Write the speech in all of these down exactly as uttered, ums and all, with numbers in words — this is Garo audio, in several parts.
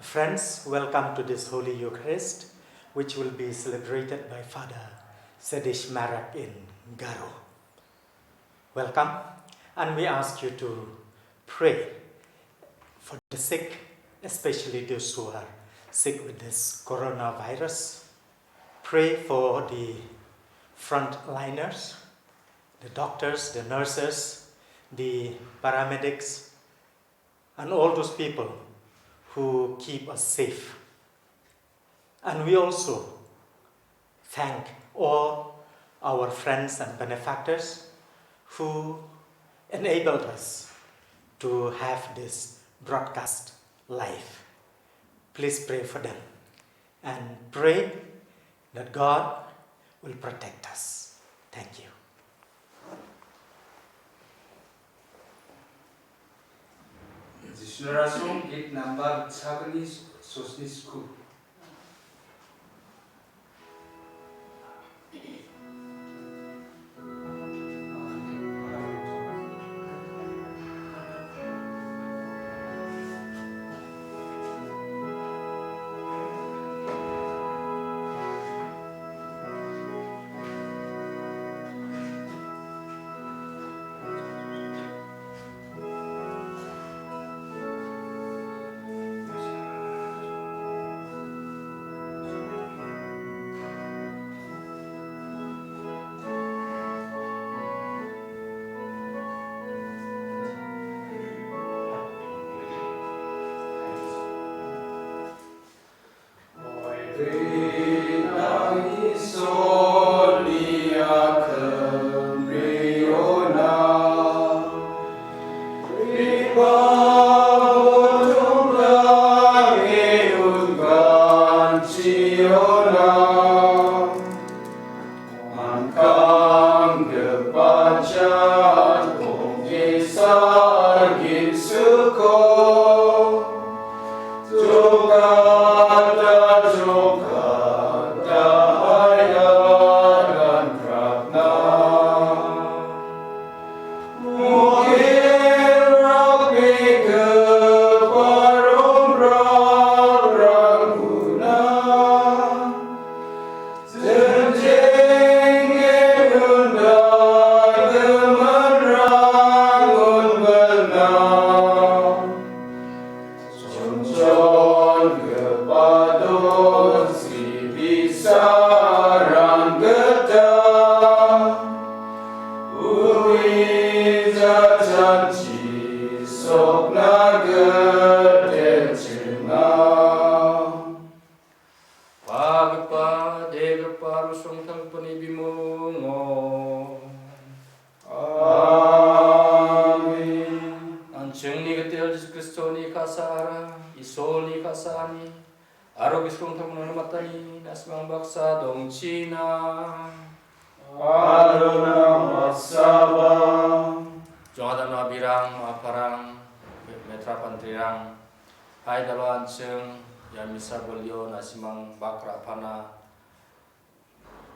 Friends, welcome to this Holy Eucharist, which will be celebrated by Father Sedish Marak in Garo. Welcome, and we ask you to pray for the sick, especially those who are sick with this coronavirus. Pray for the frontliners, the doctors, the nurses, the paramedics, and all those people who keep us safe. And we also thank all our friends and benefactors who enabled us to have this broadcast live. Please pray for them and pray that God will protect us. Thank you. Jisura song gate number sagni sosni sku. Angkang gepajak ong kisagin suko, jokata jokata ayaran rakna. Mungkin rapi keparom rang rang guna. Pagipa, degipa, rosong tangpani bimungo. Amen. An·chingni gitel Jisu Kristoni ka·saara, Isolni ka·saani, aro gisrong tangpani matani, na·simang baksa dongchina. Aro nang baksaba. Jong·adana birang, aparang, metra pantrirang, Hai dalo an·ching ia misa bolio na·simang bak ra·pana,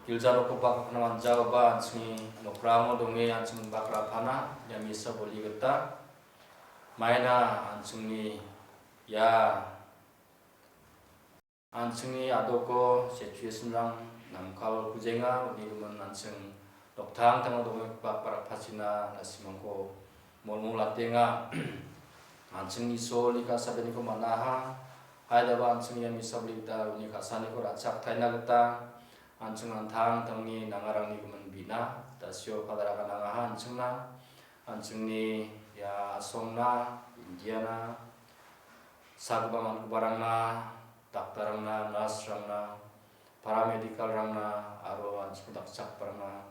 gilja nokko bak ra·pana man·jaoba an·chingni nokrango donge an·ching bak ra·pana ia misa boli gita maina an·chingni ia An·chingni a·doko situation-rang namkal kujenga, unigimin an·ching noktangtango dongenggipa parapachina na·simangko molmolatenga. An·ching Isolni ka·sabeniko man·aha. Haidaba an·ching ia misa boli gita uni ka·saniko ra·chaktaina gita an·ching an·tangtangni nangarangni gimin bina, dasio padaraga nangaha an·chingna. An·chingni ia asongna, Indiana, sagipa man·giparangna, daktarrangna, nurse-rangna, paramedical-rangna, aro an·ching dakchakgiparangna,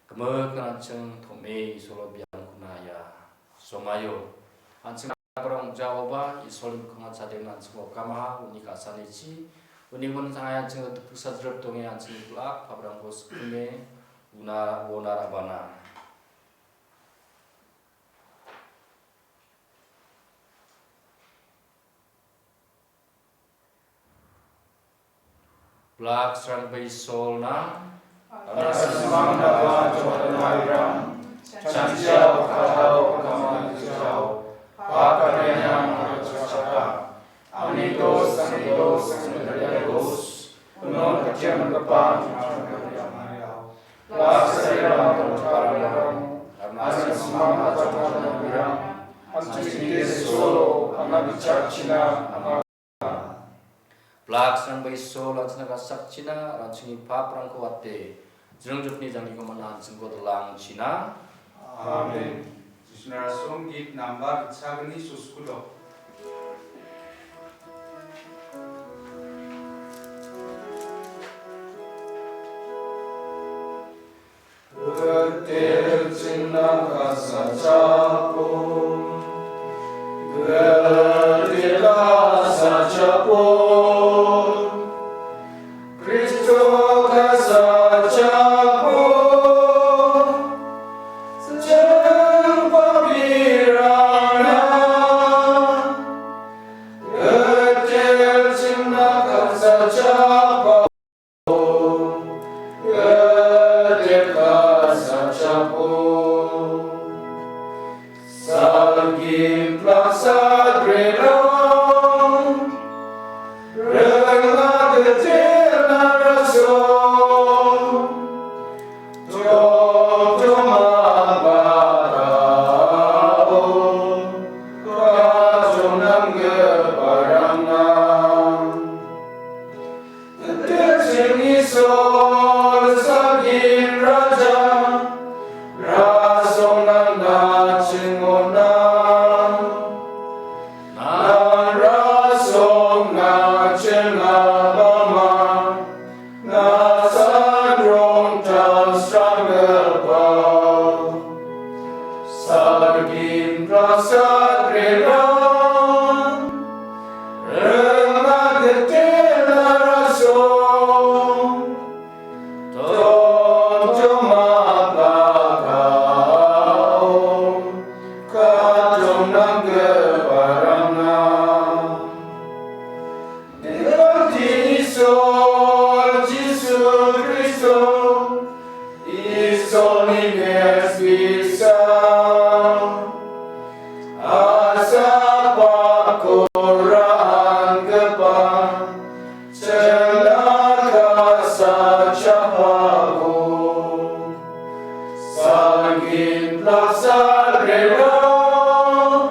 gimikan an·ching tom·e Isolo biankuna ia somaio. An·ching ong·jaoba Isolni mikkango chadengna an·ching okamaha, uni ka·sanichi, uni gimin an·ching dikprisa jrip donge an·chingni ku·ak paprangko sikime una, uona ra·bana. Blak srangba Isolna. Aro simang daba jokatna iram. Chanchia bakatao kamang jao. Pakarianang aro chakchaka. Angni to Chakchina ama. Blaksrangba Isol an·chingna gasakchina, an·chingni paprangko wate, jringjotni janggiko man·a an·chingko dilangchina. Amen. Jisuna song git nambar sagni suskudo. Gittelchina kasachapo, gittel kasachapo, Kristo kasachapo, jing papirangna, gittelchina kasachapo. Gittel kasachapo, salgin plaksagrerang, rengna gittelna raso, tomtom apatao, kachonanggiparangna. Gittelching Isol, salgin Raja, rasong nangna chingona. Nang rasong nang chingabama, nasan rongtalsranggipa. Salgin plaksagrerang, rengna gittelna raso, tomtom apatao, kachonanggiparangna. Nang Isol Jisu Kristo, Isolni mesbisa, asapako ra·anggipa, chingna kasachapako, salgin plaksagrerang,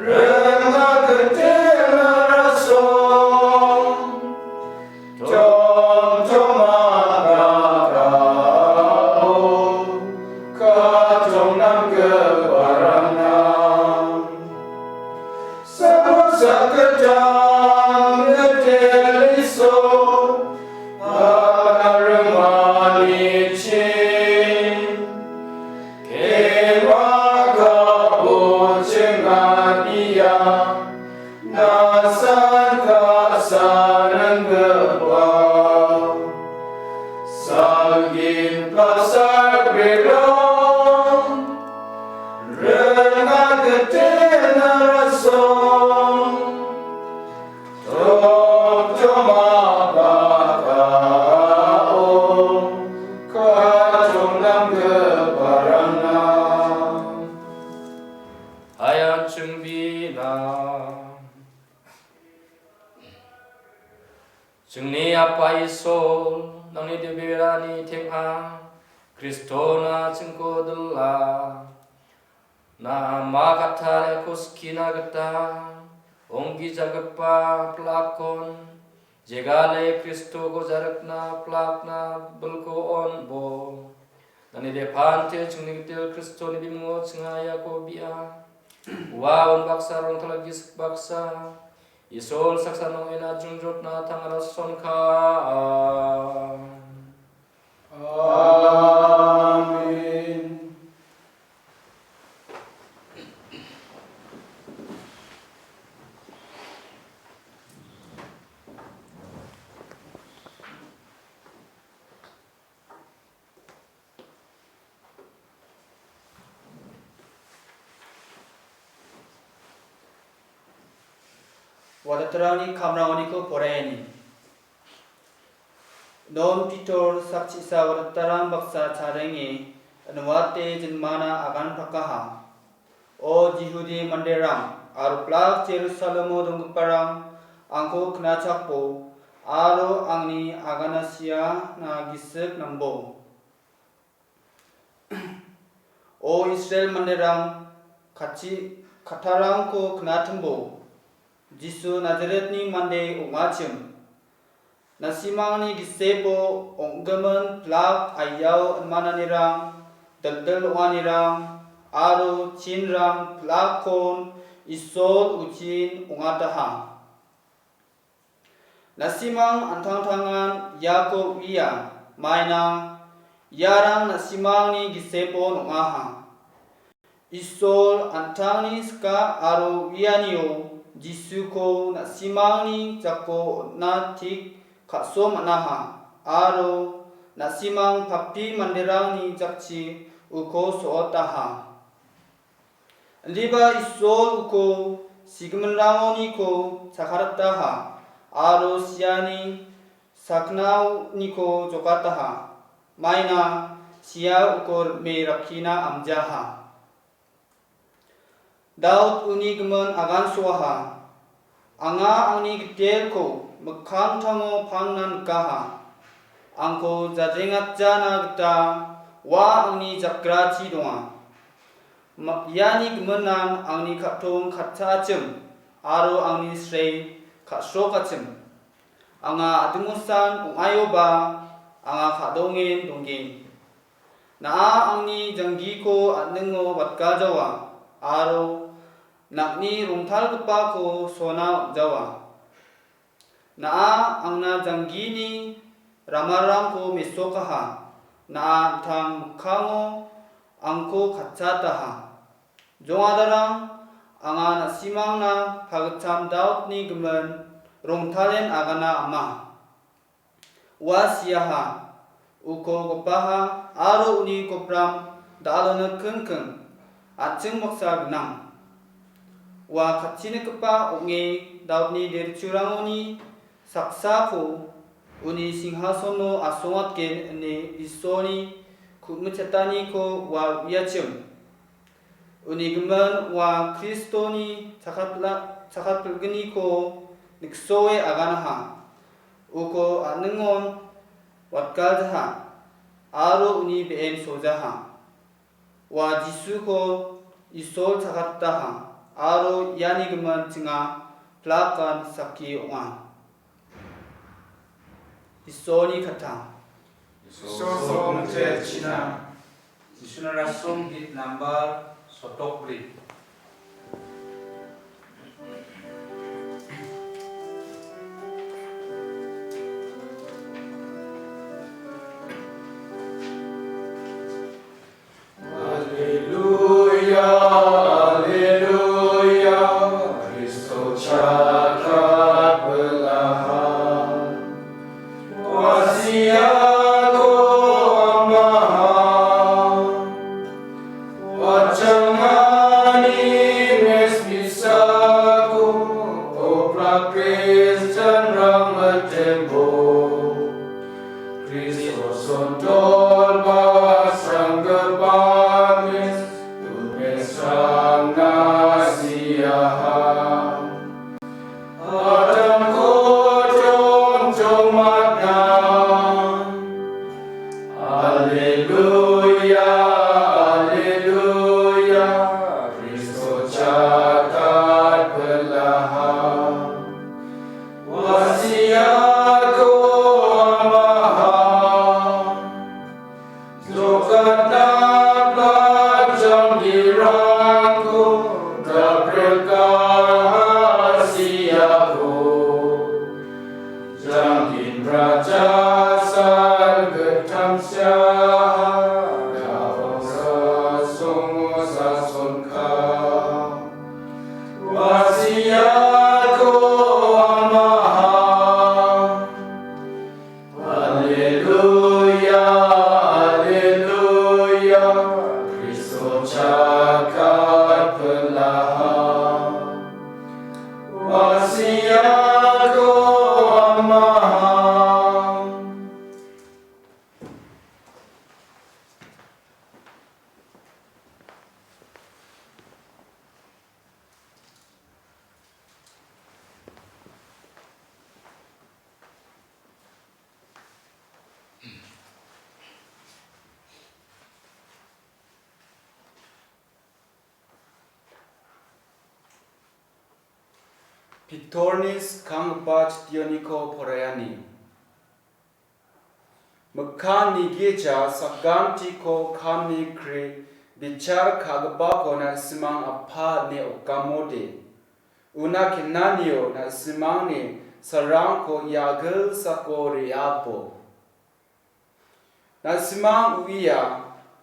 rengna gittelna raso, tomtom apatao, kachonanggiparangna. Saksa sakgittam Gittel Isol, paparimani chin. Kemaka bochengan ia, nasan kasananggipa. Salgin plaksagrerang, rengna gittelna raso, tomtom apatao, kachonanggiparangna. Hayan chungbina. Chingni Apa Isol, nangni deberani teng·a, Kristona chingko dila. Na ama kattarako skina gita, onggijagipa plakon, jegale Kristoko jarikna plakna bilko on·bo. Nangni depante chingni gitel Kristoni bimungo chinga iako bi·a. Ua unbaksa rongtala gisik baksa, Isol saksa nongen ajungjotna tangara sonka. Amen. Wadatarangni kamrangoniko poraiani. Non Pitor sakchisa wadatarang baksa charenge inuate jinmana agan prakaha. O Jihudi manderang aro plak Jerusalemo donggiparang, angko knachakbo aro angni agana siana gisik nambo. O Israel manderang, kachi-, kattarangko knatimbo. Jisu Nazaretni mande ong·achim. Na·simangni gisepo ong·gimin pilak aiyao inmananirang, dildil ong·anirang, aro chinrang pilakkon Isol ujin ong·ataha. Na·simang an·tangtangan iako uia, maina iarang na·simangni gisepon ong·aha. Isol an·tangni sika aro uianio Jisuko na·simangni jako on·na tik ka·so man·aha, aro na·simang papi manderangni jakchi uko so·otaha. Indiba Isol uko sigiminrangoniko chakarataha aro siani saknaoniko jokataha. Maina sia uko rim·e rakkina amjaha. Daud uni gimin agansoaha. Anga angni gitelko mikkangtango pangna nikaha. Angko jadengatjana gita ua angni jakrachi donga. Ma-, iani giminan angni ka·tong katchaachim aro angni srei ka·srokachim. Anga adingmosan ong·aioba anga ka·dongen donggen. Na·a angni janggiko an·ningo watgajawa aro nang·ni rongtalgipako sona on·jawa. Na·a angna janggini ramarangko mesokaha. Na·a an·tang mikkango angko katchataha. Jongadarang, anga na·simangna pagitcham Daudni gimin rongtalen agana ama. Ua siaha, uko gopaha aro uni kopram da·alona kingking, an·ching baksa gnang. Ua katchinikgipa ong·e Daudni derchurangoni saksako uni singhasono asongatgen ine Isolni ku·mitchetaniko ua uiachim. Uni gimin ua Kristoni chakatla-, chakatpilgniko niksoe aganaha. Uko an·ningon watgaljaha aro uni be·en sojaha. Ua Jisuko Isol chakataha aro iani gimin chinga plakan sakki ong·a. Isolni katta. Isolni katta. Jisuna rasong hit number sotokbri. Alleluia, alleluia, Kristo cakat belahan. Wasiako amaha, wacangani mesmisako, opra Kristen rang metembo. Kristus ontol basang gepamis, tumesang nasiaha. Adang kotong tomatna. Alleluia, alleluia, Kristus cakat belahan. Wasiako amaha, jokatna pelajar dirangko, dabreka hasiako. Jangkin raja salgetang siaha, dabang sasong sasongka. Wasiako amaha. Alleluia, alleluia, Kristus cakat belahan. Wasiako amaha. Pitorni skanggipa chittioniko poraiani. Mikkang nigija sagantiko kamni kri bichar ka·gipako na·simang apalni okamode. Una kenanio na·simangni salrangko ia agilsako re·apo. Na·simang uia,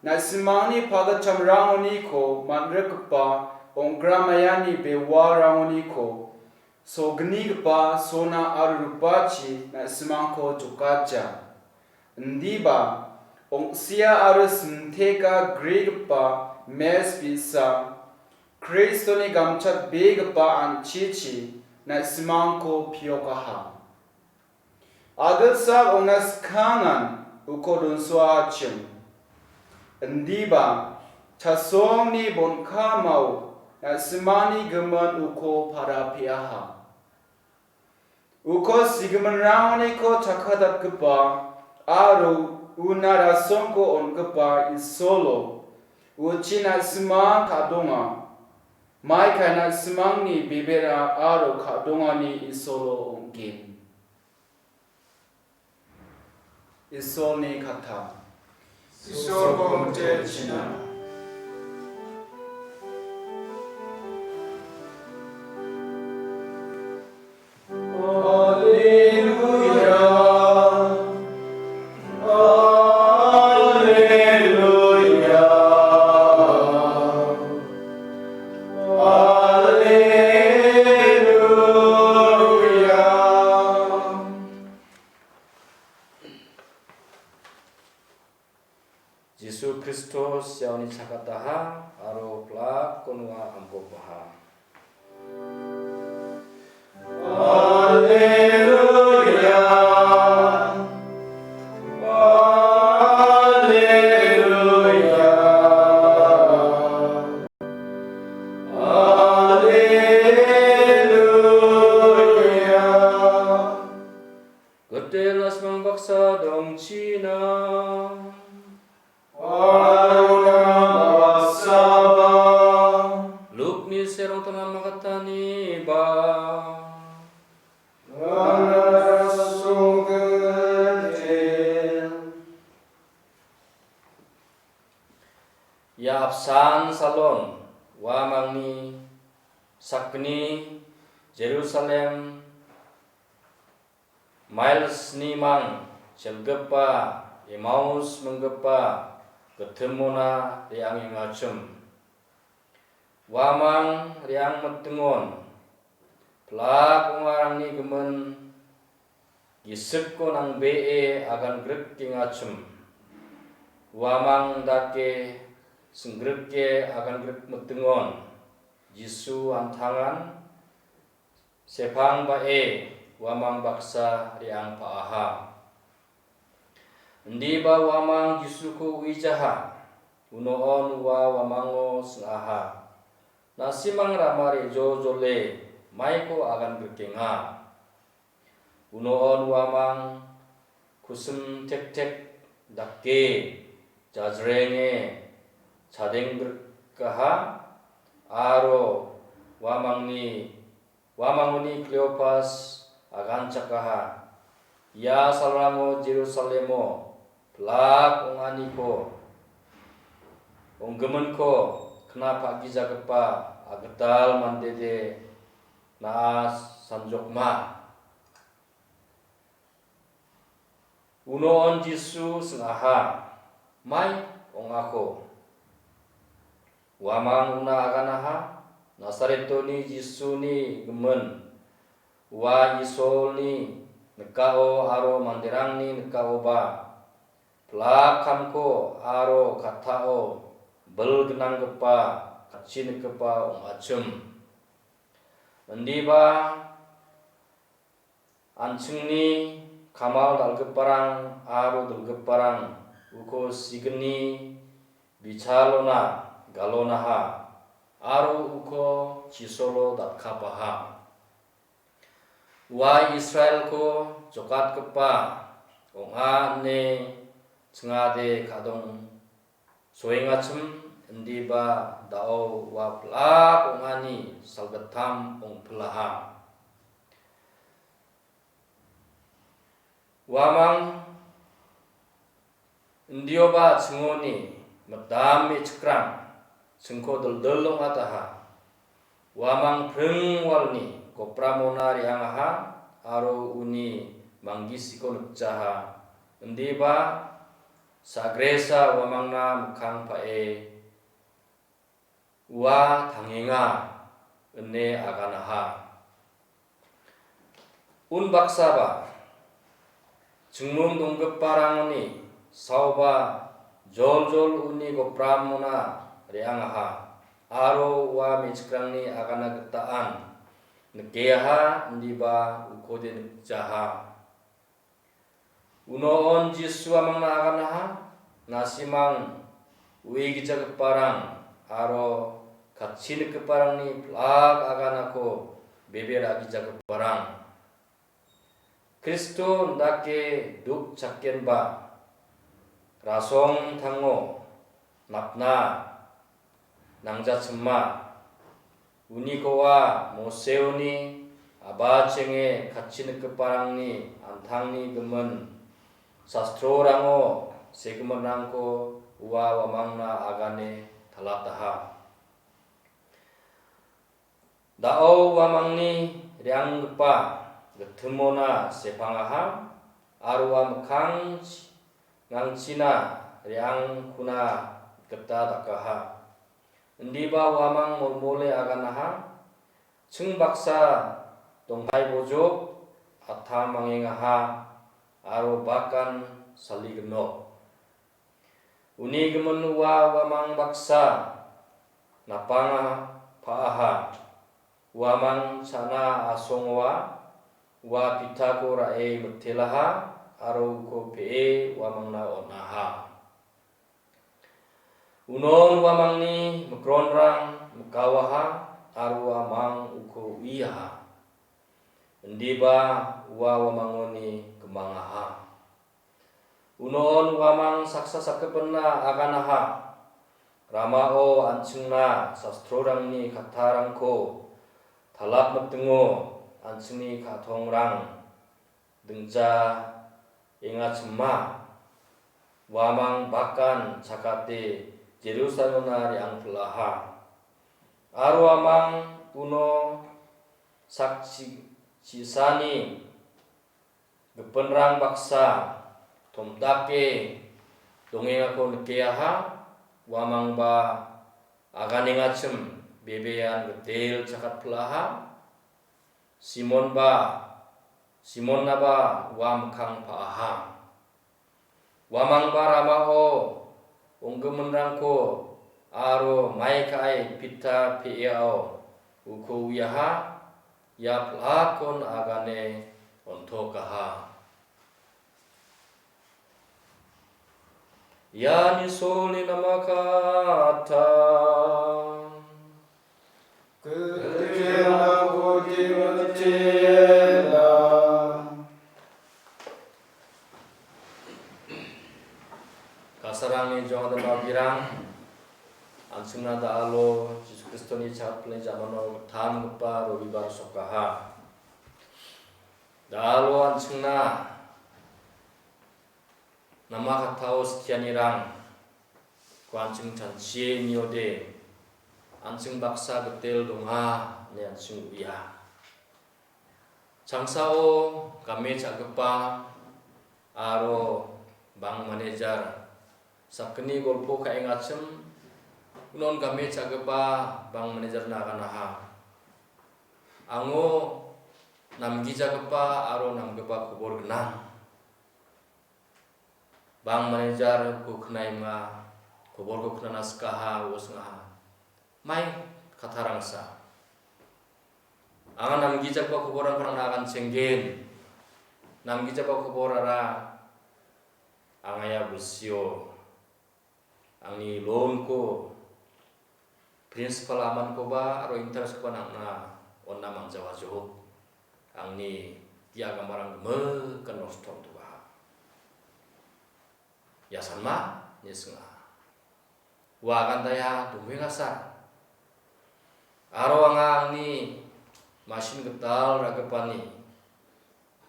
na·simangni pagittamrangoniko man·rikgipa ong·gramayani bewarangoniko sognigipa sona aro rupachi na·simangko jokatja. Indiba, ong·sia aro simteka grigipa mes bi·sa, Kristoni gamchatbegipa an·chichi na·simangko piokaha. Agilsak ong·na skangan uko donsoachim. Indiba chasongni bonkamao na·simangni gimin uko para peaha. Uko sigiminrangoniko chakkadatgipa aro una rasongko on·gipa Isolo uchi na·simang ka·donga. Maikai na·simangni bebera aro ka·dongani Isolo ong·gen. Isolni kata. Isolko mitelchina. Alleluia. Alleluia. Alleluia. Jisu Kristo siaoni chakataha aro plak konua ambopaha. Alleluia. Alleluia. Alleluia. Gotela simang baksa dongchina. Arona maksaba. Lukni serong tangan makatani ba. Ia apsan salon, uamangni sakgni Jerusalem mail snimang chelgipa Emaus minggipa gittimona re·angengachim. Uamang re·ang mitingon, plak ongarangni gimin gisikko nangbee agan grikengachim. Uamang dake singgrike agan grik mitingon, Jisu antangan sepang ba·e uamang baksa re·ang pa·aha. Indiba uamang Jisuko uijaha, uno on ua uamango sing·aha. Na·simang rama re·jo jole maiko agan grikenga. Uno on uamang kusim tektek dake jajrenge chadenggrikaha aro uamangni Uamangoni Kleopas aganchakaha. Ia salrango Jerusalemo plak ong·aniko, ong·giminko knapagija gipa agital mandede na·a sanjokma. Uno on Jisu sing·aha, mai ong·ako. Uamang una aganaha, Nasaretoni Jisuni gimin, ua Isolni nikao aro manderangni nikaoba, plak kamko aro katao bil gnanggipa, katchi nikgipa ong·achim. Indiba an·chingni kamal dal·giparang aro dilgiparang uko signi bichalona galonaha aro uko chisolo datkapaha. Ua Israelko jokatgipa ong·a ine chingade kadong soengachim indiba da·o ua plak ong·ani salgittam ongpilaha. Uamang indioba chingoni mitam me·chikrang chingko dildil ong·ataha. Uamang pring walni gopramona re·angaha aro uni manggisiko nikjaha. Indiba sagresa uamangna mikkang pa·e ua tangenga ine aganaha. Unbaksaba chingmung donggiparangoni saoba joljol uni gopramona re·angaha aro ua me·chikrangni agana gitaan nikeaha indiba ukode nikjaha. Uno on Jisu uamangna aganaha, nasimang uigijagiparang aro katchi nikgiparangni plak aganako bebe ra·gijagiparang. Kristo indake duk chakenba rasong tango napna nangjachima. Unikoa Moseoni abachenge katchi nikgiparangni antangni gimin sastrorango segiminrangko ua uamangna agane talataha. Da·o uamangni re·anggipa gittimona sepangaha aro ua mikkang chi-, ngangchina re·angkuna gita dakaha. Indiba uamang molmole aganaha, ching baksa donghai bojok atam mangengaha aro bakan salignok. Uni gimin ua uamang baksa napanga pa·aha. Uamang cha·na asongoa ua pitako ra·e mitelaha aro uko pe·e uamangna on·aha. Unon uamangni mikronrang mikawaha aro uamang uko uiaha. Indiba ua uamangoni gimangaha. Unon uamang saksa sakgipinna aganaha. Ramao an·chingna sastrorangni kattarangko talap mitingo an·chingni ka·tongrang dingja engachima. Uamang bakan chakate Jerusalemna re·angpilaha. Aro uamang uno sakchi chisani gipinrang baksa tomdake dongengako nikeaha, uamangba aganengachim bebean gitel chakatpilaha. Simonba, Simonnaba ua mikkang pa·aha. Uamangba ramao onggiminrangko aro mai ka·e pita pe·ao uko uiaha, ia plakon agane ontokaha. Iani soli namakata. Kutila kutila tila. Kasarangni jongdima birang, an·chingna da·alo Jisu Kristoni chakatpilni jamano gittamgipa robibar sokaha. Da·alo an·chingna nama katao skianirang ko an·ching chanchie niode, an·ching baksa gitel donga ine an·ching uia. Changsao game cha·gipa aro bank manager sakgni golpo ka·engachim, unon game cha·gipa bank manager-na aganaha. Ango namgijagipa aro namgipa kobor gnang. Bank manager-ko knaenga, koborko knana sikaha, uo singaha. Mai kattarangsa. Anga namgijagipa koborrangko nang·na aganchenggen. Namgijagipa koborara anga ia bilsio angni loan-ko principal amankoba aro interest-koba nang·na on·na mangjawajok. Angni dia gamarang gimikan nosto ong·tobaha. Ia sanma, ine singa. Ua agantaya dongengasa. Aro anga angni masin gital ra·gipani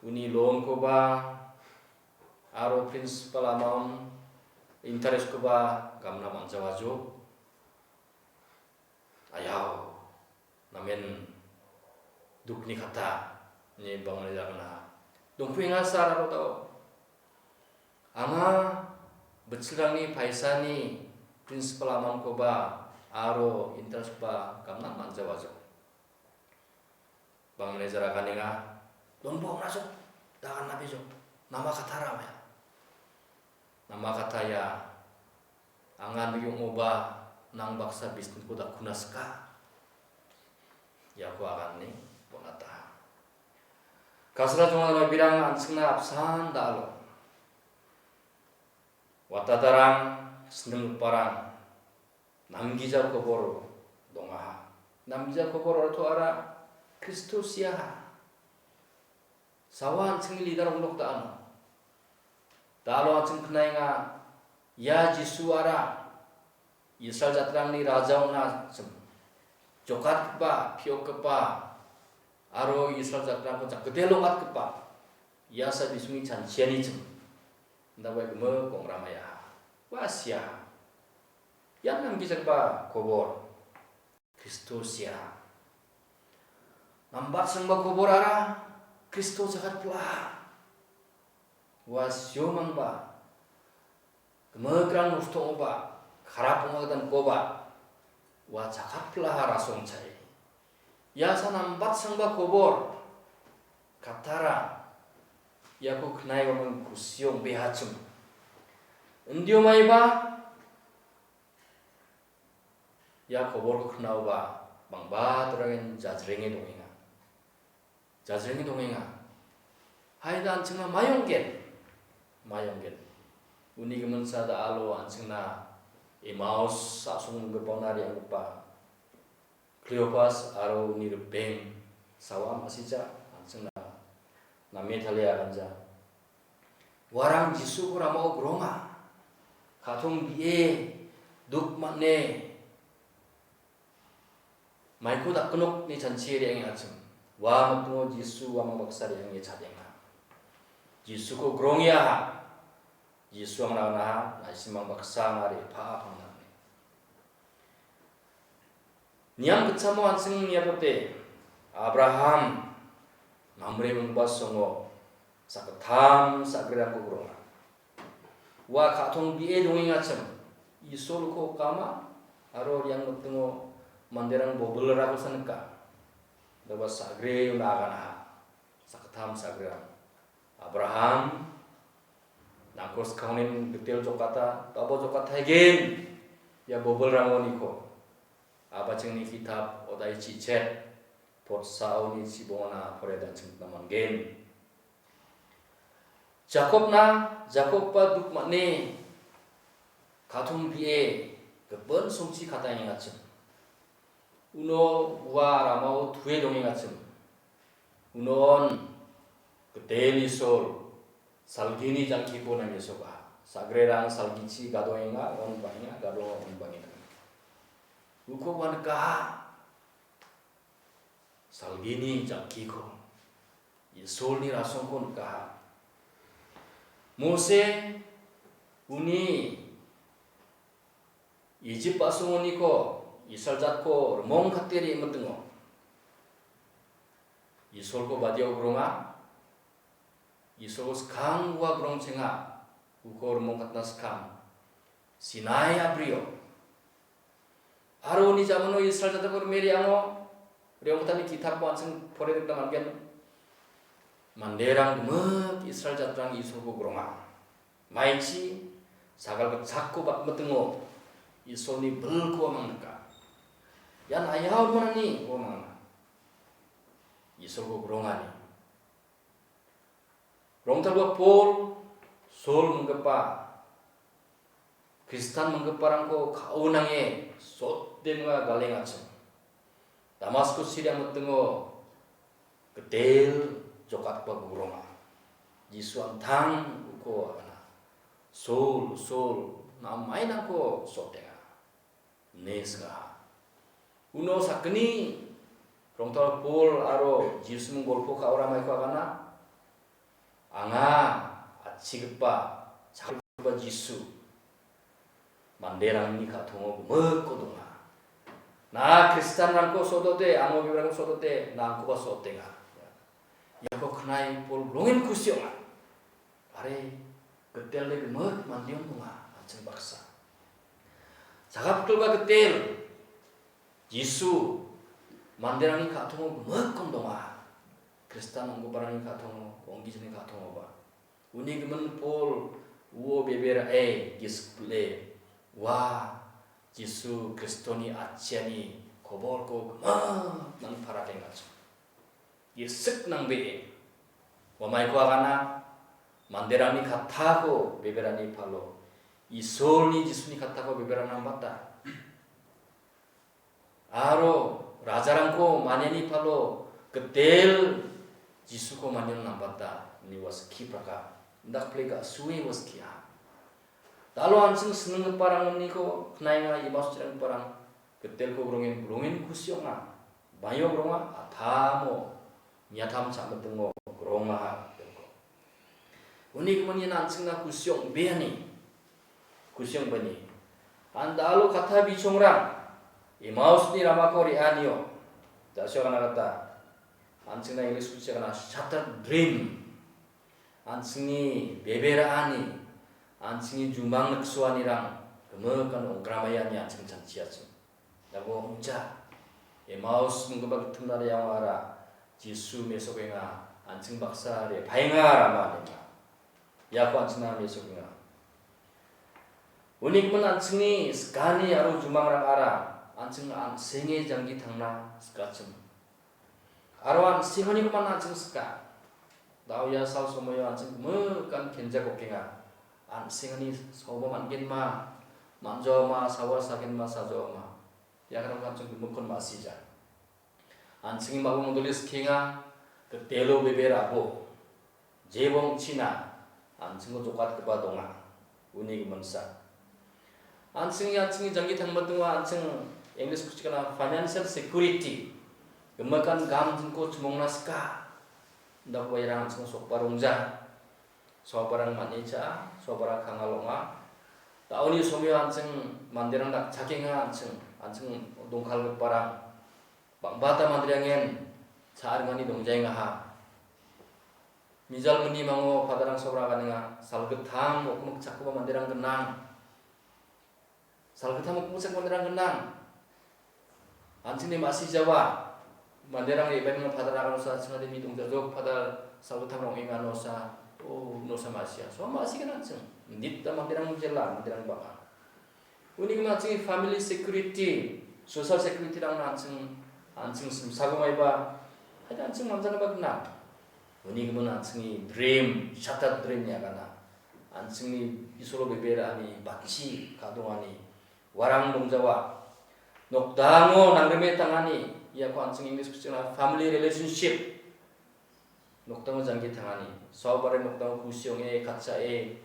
uni loan-koba aro principal amon interest-koba gamna man·jawajo. Ayao, namen dukni kata, ine bang·e jagna. Dongpuenga sir aro dao. Anga bitchilrangni paisani principal amon-koba aro interest-koba gamna man·jawajo. Bang manager aganenga, "Donbo ong·ajo, dagan nabejok, nama katara," ong·a. "Nama kataia, anga nigi ong·oba nang baksa bisnitko dakuna sika." Iako aganne bon·ataha. Kasra jonganirang an·chingna apsan da·alo. Watatarang, sindinggiparang, namgija kobor dongaha. Namgija kobor ortoara Kristo siaha. Sawa an·chingni leader ong·dok da·ano. Da·alo an·ching knaenga, ia Jisuara Israel jatrangni raja ong·achim. Jokatgipa, piokgipa, aro Israel jatrangko jakgite long·atgipa. Ia sa bisingni chanchianichim. Indakba gimik ong·ramaia. Ua sia. Ian namgijagipa kobor. Kristo sia. Nambatsengba koborara Kristo jagat pla. Ua siomangba. Gimikrang nosto ong·oba. Karap ong·a gitankoba. Ua jagat plaha rasongchai. Ia sa nambatsengba kobor. Katara. Iako knae uamang kusi ong·behachim. Indio maiba. Ia koborko knaoba bang·ba dorangen jajrenge dongenga. Jajrenge dongenga. Haida an·chingna mai ong·gen. Mai ong·gen. Uni giminsa da·alo an·chingna Emaus a·songgipaona re·anggipa Kleopas aro uni ripeng sawa ma·sija an·chingna name talia ganja. Uarang Jisuko ramao gronga. Ka·tong bi·e, duk man·e, maiko dakgnokni chanchie re·angengachim. Ua mitingo Jisu uamang baksa re·ange chadenga. Jisuko grongenga. Jisu anga naha, naisimang baksa anga re·baa pangna. Niam gitchamo an·ching niatote, Abraham, Mamre mingba songo, sakgittam sagrerangko gronga. Ua ka·tong bi·e dongengachim, Isolko kama, aro riang mitingo manderang bobilrangkosa nika. Daba sagre una aganaha, sakgittam sagrerang. Abraham, nangko skangnin gitel jokata, tabo jokataigen, ia bobilrangoniko. Abachingni kitap odai chichet, potsaoni chibongona poredanching namangen. Jakobna, Jakobba duk man·e, ka·tong bi·e, gipin songchi katangengachim. Uno ua ramao tue dongengachim. Unon gitel Isol, salgini jang·kiko nangesoba. Sagrerang salgichi gadongenga, on bangenga, gadonga on bangenga. Uko ua nikaha. Salgini jang·kiko. Isolni rasongko nikaha. Mose uni Ijip a·songoniko Israel jatko rimongkate re·mitingo. Isolko badiao gronga. Isolko skang ua grongchenga. Uko rimongkatna skang. Sinai abrio. Aro uni jamano Israel jatko rime re·ango. Re·ongkatani kitapko an·ching pore nikna man·gen. Manderang gimik Israel jatrang Isolko gronga. Maichi sagal gitchakko batmitingo Isolni bilko uamang nika. Ian ayao rimanani uamangna. Isolko grongani. Rongtalgipa Pol, Sol minggipa, Kristan minggiparangko ka·o nange sotdema galengachim. Damasko siriang mitingo gitel jokatgipa gugronga. Jisu an·tang uko agana. Sol, Sol, na·a mainangko sotenga. Ine sikaha. Uno sakgni rongtalgipa Pol aro Jisuming golpo ka·ora maiko agana. Anga a chigipa, chakgipa Jisu manderangni ka·tongo gimikko donga. Na Kristianrangko sodode, amo bibalrangko sodode, na angkoba sodenga. Iako knai Pol rongen kusi ong·a. Are, gitelde gimik mandeon donga, an·ching baksa. Sagipa gitel, Jisu manderangni ka·tongo gimikkon donga. Kristian ong·giparangni ka·tongo, ong·gichini ka·tongoba. Uni gimin Pol uo beberae gisik pile, ua Jisu Kristoni atchiani kobolko gimik nang parakengachim. Gisik nang be. Uamaiko agana, manderangni kattako beberani palo, Isolni Jisuni kattako beberana ambata. Aro rajarangko maniani palo gitel Jisuko manion nambata, ine ua skipraka. Indakpile ga·sue ua skia. Dalo an·ching sininggiparangniko knaenga, Imaus chiranggiparang gitelko rongen, rongen kusi ong·a. Baiok ronga, atamo niatam cha·mitingo rongaha gitelko. Uni gimin ian an·chingna kusi ong·beani. Kusi ong·bani. Andalo kata bichongrang Emausni ramako re·anio. Jasio gana kata. An·chingna English kusi gana shattered dream. An·chingni bebe ra·ani, an·chingni jumang niksoanirang gimik aro ong·gramaiani an·ching chanchiachim. Dabo ong·ja. Emaus minggipa gittimna reangara Jisu mesokenga, an·ching baksa re·paenga rama nenga. Iako an·chingna mesokenga. Uni gimin an·chingni sikani aro jumangrangara an·ching an·senge janggi tangna sikachim. Aro an·senganiko man an·ching sika. Da·o ia sal somoio an·ching gimikan kenjak okenga. An·sengani saoba man·genma, man·jaoma, saoba sagenma, sajaoma. Ia karang an·ching gimikkon ma·sija. An·chingni mabong doli sikenga, gitelo bebe rabo. Jebong china, an·chingko jokatgipa donga. Uni giminsa. An·chingni, an·chingni janggi tangbatunga, an·ching English kuchikana financial security. Gimikan gam jingko chimongna sika. Indakba irang an·ching sokba rongja. Sobarang manicha, sobarang kangal ong·a. Da·oni somio an·ching manderang dakchakenga an·ching, an·ching dongkalgiparang. Bang·bata manderangen cha·ringani dongjaengaha. Mijal minimango padarang sobra ganenga, salgittam okmik chakgipa manderang gnang. Salgittam okmik chakgipa manderang gnang. An·chingni ma·sijawa, manderang re·baenga padar aganosa, chingade mi dongjajok padar salgittam ong·enga nosa, o nosa ma·sia. So ma·sigen an·ching. Nita manderang jela, manderang bang·a. Uni gimin an·chingni family security, social security-rangna an·ching, an·ching simsagomaiba, haida an·ching manjanaba gnang. Uni gimin an·chingni dream, shattered dream-ni agana. An·chingni Isolo bebe ra·ani, bachi ka·dongani, warang dongjawa. Nokdango nangrime tangani, iako an·ching English kuchina family relationship. Nokdango janggi tangani, saobare nokdango kusi ong·e, katcha·e,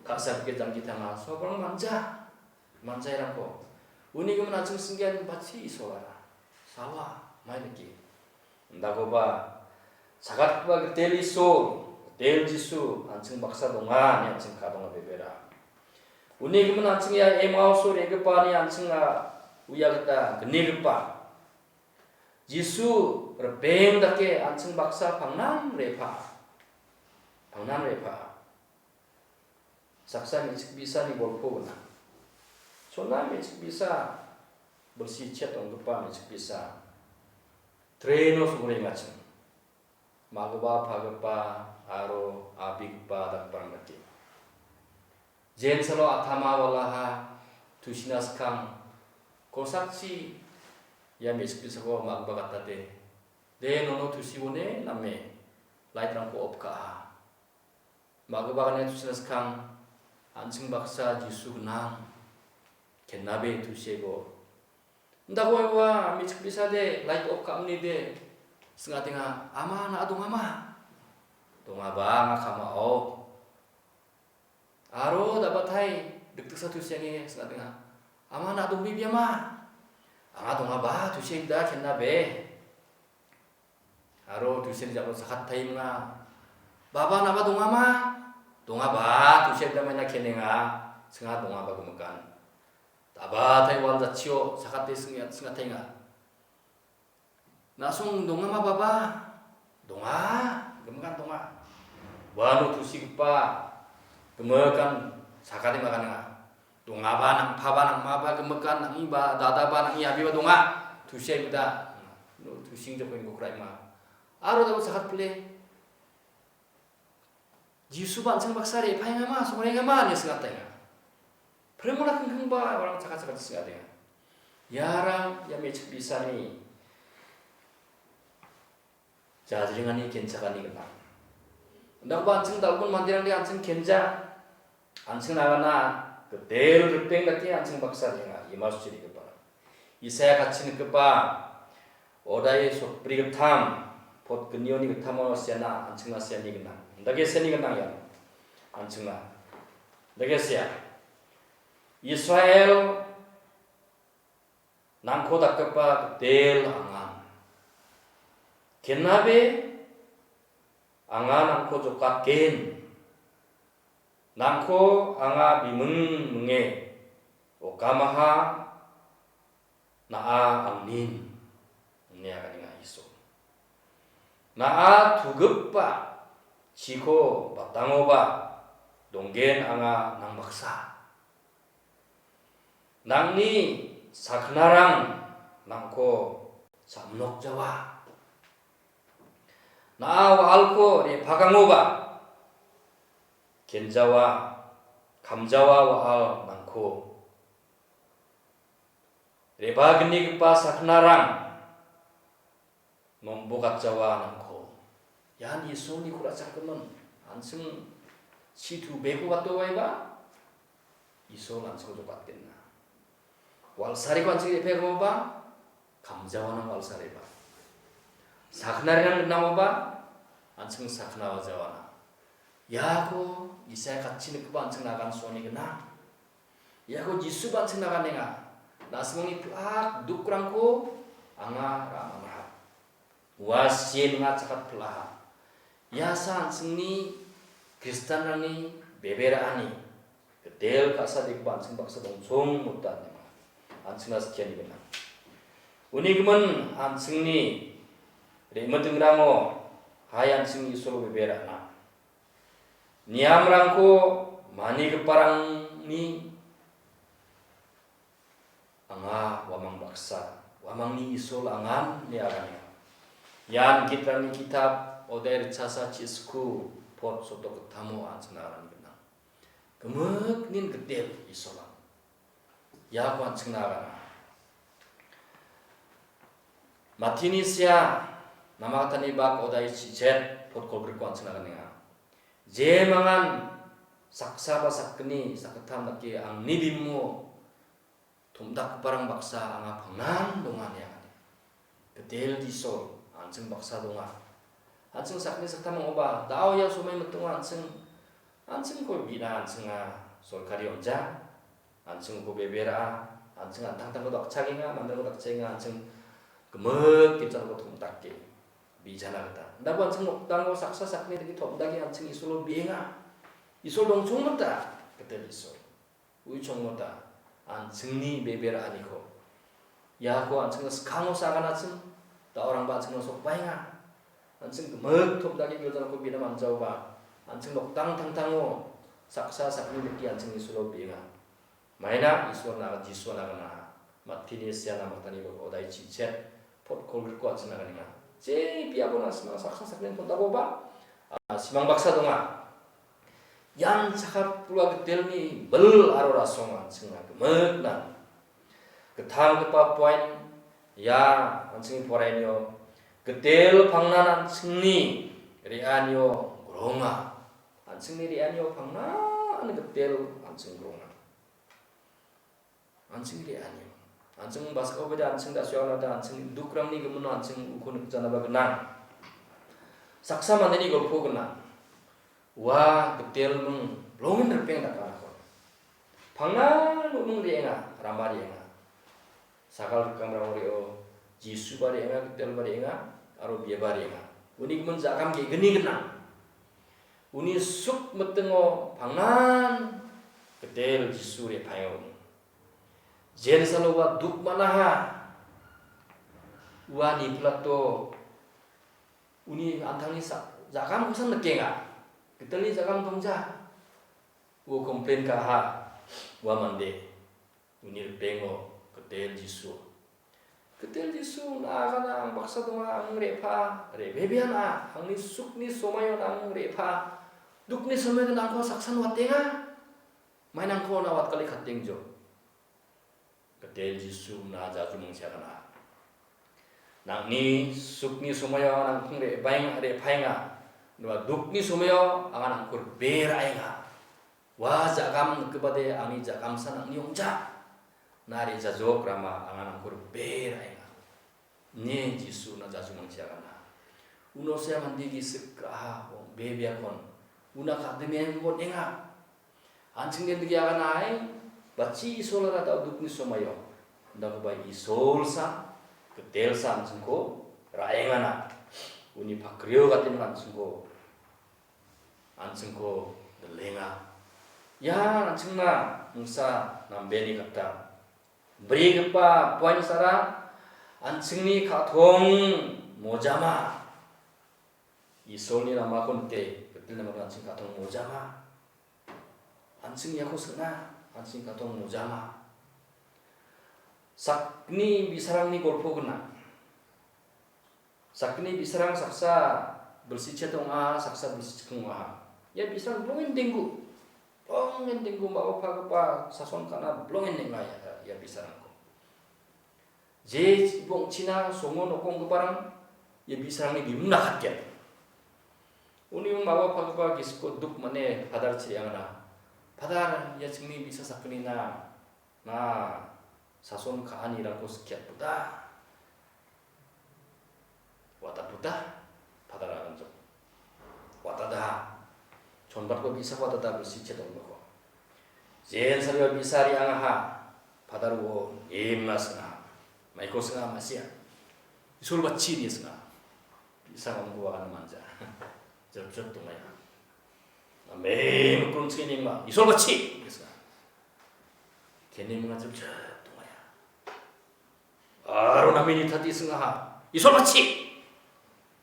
ka·sa pike janggi tanga, saobarang manja, manjairangko. Uni gimin an·ching singgen bachi Isolara, sawa, mai niki. Indakoba, sagatgipa gitel Iso, gitel Jisu, an·ching baksa donga, ine an·ching ka·donga bebera. Uni gimin an·ching ia Emauso re·gipani an·ching a uia gita gnigipa. Jisu ripeng dake an·ching baksa pangnan re·pa. Pangnan re·pa. Saksa me·chik bisani golpo gnang. Sona me·chik bisa bilsi chet ong·gipa me·chik bisa. Treno songrengachim. Magipa, pagipa aro abigipa dakgiparang dake. Jensalo atama walaha tusina skang kosakchi ia me·chik bisako ma·gipa gatate. De nono tusiwone name light-rangko off ka·a. Ma·gipa gane tusina skang an·ching baksa Jisu gnang. Kenabe tusiego. Indako ua me·chik bisade light off ka·mnide sing·atenga, "Ama, na·a dongama?" "Dongaba, anga ka·mao." Aro dabatai dikdiksa tusiange sing·atenga, "Ama, na·a dongbebiama?" "Anga dongaba, tusiabida kenabe." Aro tusiani jako sakattai minga, "Baba, na·aba dongama?" Dongaba tusia gita maina kenenga, singa dongaba gimikan. Dabatai wal jatchio sakate singa-, singatenga. Na·song dongama baba? Donga, gimikan donga. Uano tusigipa gimikan sakate maganenga. Dongaba nangpaba nangmaba gimikan nang·iba dadaba nang·i abiba donga. Tusia gita. No tusing jokon gokraima. Aro dabo sakat pile. Jisuba an·ching baksa re·paengama, songrengama ine singatenga. Prim-ola kingkingba orang chakachaka singatenga. Iarang ia me·chik bisani jajringani kenchakani gnang. Indakba an·ching dal·gipa manderangde an·ching kenja, an·ching nagana gitel ripeng dake an·ching baksa re·enga, imasochi re·gipa. Isaiah katchi nikgipa odai sotbri gittam, pot gnioni gittamo siana, an·chingna siani gnang. Dake siani gnang ian. An·chingna. Dake sia. Israel nangko dakgipa gitel angan. Kenabe anga nangko jokatgen. Nangko anga biming minge okamaha na·a angnin, ine aganenga Iso. Na·a tugipa chiko batangoba donggen anga nang baksa. Nangni saknarang nangko samnok jawa. Na·a wa·alko re·pagangoba kenjawa, kamjawa wa·al nangko. Re·bagnigipa saknarang nombokatjawa nangko. Ian Isolni ku·rachakgimin, an·ching situ beko gatowaiba, Isol an·chingko jokatgenna. Walsareko an·ching re·pegaoba, kamjawana walsareba. Saknarengan gnangoba, an·ching saknawa jawana. Iako Isaiah katchi nikgipa an·ching nagan soani gnang. Iako Jisu ba an·ching naganenga. Na·simangni pil·ak dukrangko anga ra·manaha. Ua sie ninga chakat pil·aha. Iasa an·chingni Kristianrangni bebe ra·ani gitel ka·sa dikgipa an·ching baksa dongchong mota an·chingna skiani gnang. Uni gimin an·chingni re·mittingrango hai an·ching Isolo bebe ra·na. Niamrangko manigiparangni anga uamang baksa, uamangni Isol angan ine aganenga. Ian Gitrangni kitap, ode ritchasa chisku pot sotok gittamo an·chingna agan gnang. Gimiknin gitel Isolan. Iako an·chingna agana. Matini sia namakatani bak odai chichet pot kolgrikko an·chingna aganenga. Jemangan saksa ba sakgni sakgittam dake angni bimimo tom·dakgiparang baksa anga pangnan donga ine agane. Gitel Isol, an·ching baksa donga. An·ching sakni saktam ong·oba, da·o ia somoi mitingo an·ching, an·chingko bina an·chinga sorkari on·ja, an·chingko bebe ra·a, an·ching an·tangtangko dakchagenga, manderangko dakchaenga, an·ching gimik gitcharangko tom·dake bijana gita. Indako an·ching nokdango saksa sakni dake tom·dake an·ching Isolo bienga. Isol dongchongmota, Gitel Isol. Uichongmota, an·chingni bebe ra·aniko. Iako an·chingna skango saganachim, da·orangba an·chingna sokbaenga. An·ching gimik tom·dake giljarangko bina manjaoba, an·ching nokdang tangtango saksa sakni dake an·ching Isolo bienga. Maina Isol naga, Jisu nagana, Matini siana matani bok odai chichet, pot kolgrikko an·ching naganenga. Je biapo na·simang saksa sakni tom·dakoba, a, simang baksa donga. Ian chakatpilwa gitelni bil aro rasong an·chingna gimikna. Gittamgipa poin ia an·chingni porainio gitel pangnan an·chingni re·anio gronga. An·chingni re·anio pangnan gitel an·ching gronga. An·ching re·anio. An·ching baskao bede an·ching da·suiaonata an·ching dukrangni gimino an·ching uko nikjanaba gnang. Saksa mandeni golpo gnang. Ua gitel ming rongin ripeng dakanako. Pangnan u·ming re·enga, rama re·enga. Sagal rikamrang re·o, Jisuba re·enga, gitelba re·enga, aro biaba re·enga. Uni gimin jagam ge·gni gnang. Uni suk mitingo pangnan gitel Jisu re·paenga uni. Jensalo ua duk man·aha. Ua niplato uni an·tangni sa-, jagam kosan nikenga. Gitelni jagam dongja. Uo complain ka·aha ua mande. Uni ripengo gitel Jisu. Gitel Jisu, na agana ang baksa donga, ang re·pa, re·bebea na, angni sukni somaio ang re·pa, dukni somaio nangko saksan watenga, mai nangko na watkale katengjo. Gitel Jisu na jajumangsi agana. Nangni sukni somaio nangkong re·baeng-, re·paenga, dua dukni somaio anga nangko beraenga. Ua jagam nikgipade angni jagamsa nangni ong·ja. Nare jajok rama anga nangko beraenga. Ine Jisu na jajumangsi agana. Uno sia mande gisik ka·aha, bebeakon. Una kademian gon enga. An·ching den digi agana ai, bachi Isolara dao dukni somaio. Dakuba Isolsa, gitelsa an·chingko raengana. Uni pakrio gatin an·chingko an·chingko dilenga. Ia an·chingna mingsa nambeni gita brigipa poinsara an·chingni ka·tong mojama. Isolni ramako nite, gitilni ramako an·ching ka·tong mojama. An·ching iako sing·a, an·ching ka·tong mojama. Sakni bi·sarangni golpo gnang. Sakgni bi·sarang saksa bilsi chet ong·a, saksa bilsi chikung ong·a. Ia bi·sarang bilongen denggu. Bilongen denggu, ma·o pagipa sason ka·na bilongen neng·a ia, ia bi·sarangko. Je bongchina songo nokonggiparang ia bi·sarangni bimung nakatgen. Uni ma·o pagipa gisiko duk mane padar chiriangna. Padar ia chingni bi·sa sakgnina. Na, sason ka·anirangko sikiatbuta. Watatbuta, padar aganjok. Watada. Chonbatko bi·sa watada bilsi chetongdoko. Jen sario bi·sa riangaha. Padar uo, imna singa. Maiko singa masia. Isol bacchi ni singa. Bi·sa ngamko agan manja. Jep jep tongaya. Amen. Kun sini ma. Isol bacchi. Singa. Kene mangajak jat tongaya. Aro namini tati sengaha. Isol machi.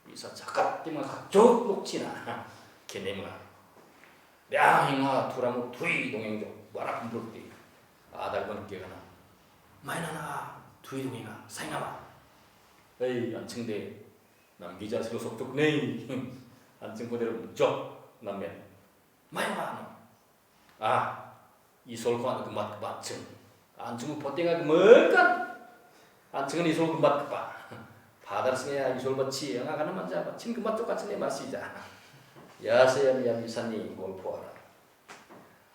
Bisa cakat ti mangajak jok lok cina. Kene manga. Dia hinga turamo tui dongeng jok. Barak mbruk ti. Adak ban kia kana. Maina na tui dongenga. Sainga ba. Hei, an·ching de. Namgija silo sok jok nei. An·ching ko de jok. Namen. Maina ba no. Ah, Isolko an·ching gimbatgipa an·ching. An·ching potenga gimikan. An·chingni Isol gimbatgipa. Padar sini Isol bacchi, anga kana manja, bachin gimbatgipa an·chingni masija. Ia saya ia bisani golpoara.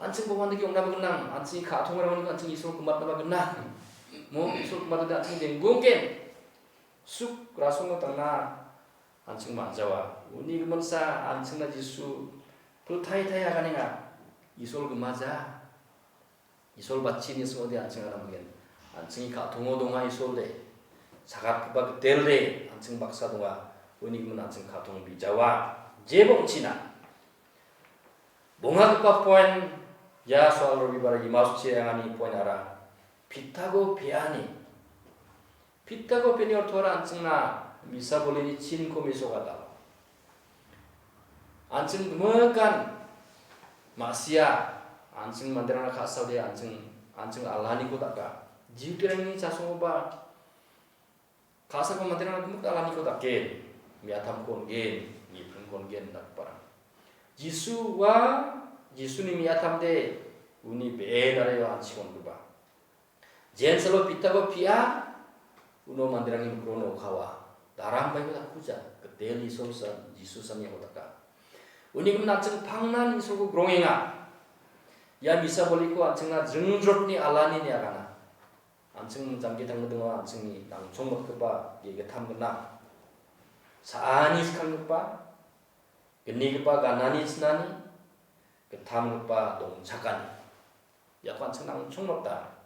An·ching bawandagi ong·naba gnang, an·ching ka·tongrangoniko an·ching Isol gimbatnaba gnang. Mo Isol gimbatode an·ching denggonggen. Suk rasongo tangna an·ching manjawa. Uni giminsa an·chingna Jisu piltai tai aganenga. Isol gimaja. Isol bachini singode an·ching aganengen. An·chingni ka·tongo donga Isol de. Sagatgipa gitel de an·ching baksa donga. Uni gimin an·ching ka·tong bijawa. Jebo ong·china. Bongagipa poin, ia soal robibar Imaus chiengani poin ara. Pitago peani. Pitago peani orthoara an·chingna misa bolini chinko mesogatao. An·ching gimikan ma·sia, an·ching manderangna ka·saode an·ching, an·ching alaniko daka. Jiutirangni chasongoba ka·sako manderangna gimik alaniko dake, me·atamko on·gen, nipringko on·gen dakgiparang. Jisu ua, Jisuni me·atamde uni be·en aro an·ching on·gipa. Jensalo Pitako pia, uno manderangni mikrono okawa. Darang baiko dakkuja, gitel Isolsa, Jisusan iako daka. Uni gimin an·ching pangnan Isolko grongenga. Ia misa boliko an·chingna jringjrotni alani ine agana. An·ching jangki tangdingo an·chingni nangchongmotgipa ge·gittam gnang. Sa·ani skanggipa, gnigipa ganani chinani, gittamgipa dongchakani. Iako an·ching nangchongmota.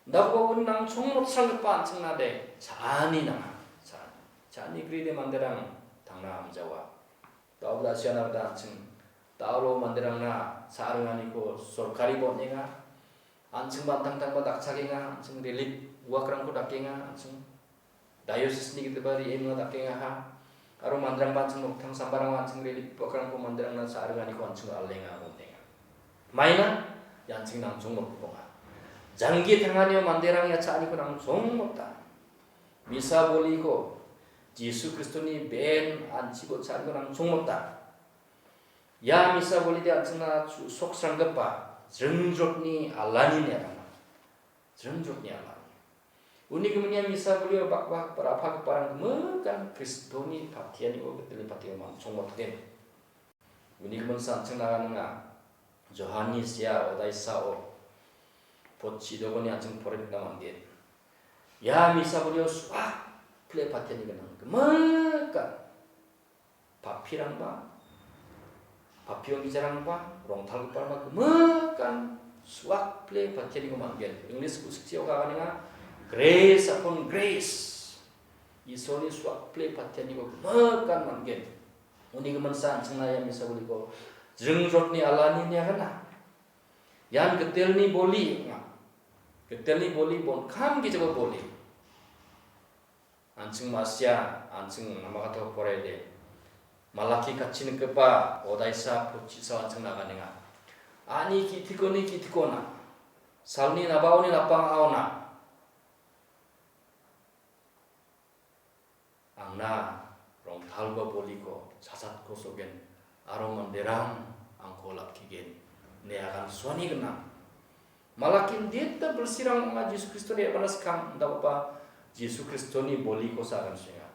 Indakgipa un nangchongmotsanggipa an·chingna de cha·ani nanga. Cha·ani. Cha·ani gride manderang tangna amjawa. Daoda siana gita an·ching Da·alo manderangna cha·ringaniko sorkariba on·enga. An·ching bantangtangba dakchakenga, an·ching relief workrangko dakenga, an·ching dioceseni gitaba re·enga dakengaha. Aro manderangba an·ching noktang sambarangba an·ching relief workrangko manderangna cha·ringaniko an·ching alenga, on·enga. Maina, ia an·ching nangchongmotbonga. Janggi tanganio manderang ia cha·aniko nangchongmota. Misa boliko, Jisu Kristoni ben an·chiko cha·aniko nangchongmota. Ia misa bolide an·chingna chu-, soksranggipa jringjotni alani niatama. Jringjotni alani. Uni gimin ia misa bolio bakbak rapagiparang gimikan Kristoni patianiko gitele patio man·chongmotgen. Uni gimin sa an·chingna aganenga Johannes ia odaisao potchi dogoni an·ching porikna man·gen. Ia misa bolio suak pile patiani gnang. Gimikan papirangba, papi ong·gijarangba, rongtalgiparangba gimikan suakple patianiko man·gen. English ku·sikchio kaganenga, "Grace upon grace." Isolni suakple patianiko gimikan man·gen. Uni giminsa an·chingna ia misa boliko jringjotni alani niagana. Ian gitelni boli ong·a. Gitelni boli bonkam gijaba boli. An·ching ma·sia, an·ching namakatako porede. Malaki katchi nikgipa odaisa potchisa an·ching naganenga. A·ani ki·tikoni ki·tikona, salni nabaoni napang aona. Angna rongtalba boliko chachatko so·gen, aro manderang angko lakkigen, ine agansuani gnang. Malaki indita bilsirang ong·a Jisu Kristoni re·bana skang, indakgipa Jisu Kristoni boliko sa·agansuenga.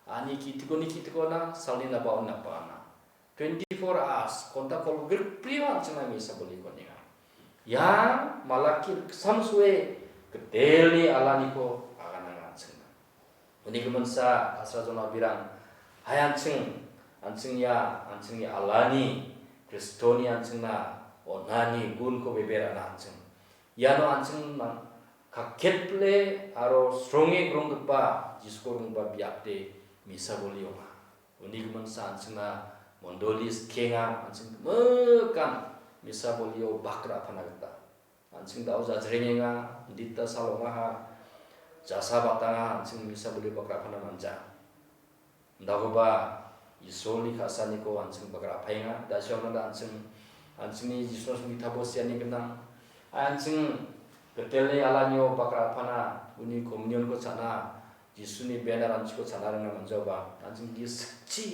A·ani ki·tikoni ki·tikona, salni nabaoni napangana. Twenty-four hours, konta kolgrik prio an·chingna misa boliko on·enga. Ia Malaki riksamsoe gitelni alaniko agananga an·chingna. Uni giminsa kasra jona birang, hai an·ching, an·ching ia, an·chingni alani, Kristoni an·chingna on·ani gunko bebe ra·na an·ching. Iano an·ching man-, kaketple aro sronge gronggipa, Jisuko ronggipa biapde misa boli ong·a. Uni giminsa an·chingna mondoli skienga, an·ching gimikan misa bolio bak ra·pana gita. An·ching da·o jajrengenga, indita sal ong·aha, jasa batanga, an·ching misa bolio bak ra·pana manja. Dakoba Isolni ka·saaniko an·ching bak ra·paenga. Da·siangrangda an·ching, an·chingni Jisuna songni tabo siani gnang. An·ching gitelni alanio bak ra·pana, uni komunionko cha·na, Jisuni benar an·chiko cha·na ringna man·jaoba, an·ching gisik chi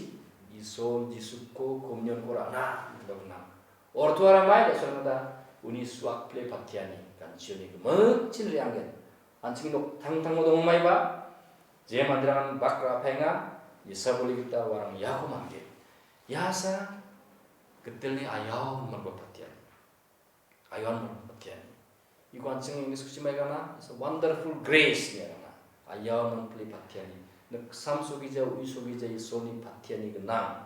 Isol Jisuko komunionko ra·na gnang. Ortoara mai da·siangrangda uni suakple patiani, ganchioni gimikchin re·angen. An·ching noktangtango dongmaiba, je manderangan bak ra·paenga, misa boli gita uarang iako man·gen. Iasa gitelni ayao manba patiani. Ayao manba patiani. Iko an·ching English kuchi maigana, it's a wonderful grace niagana. Ayao manpile patiani. Niksamsogija, uisogija Isolni patiani gnang.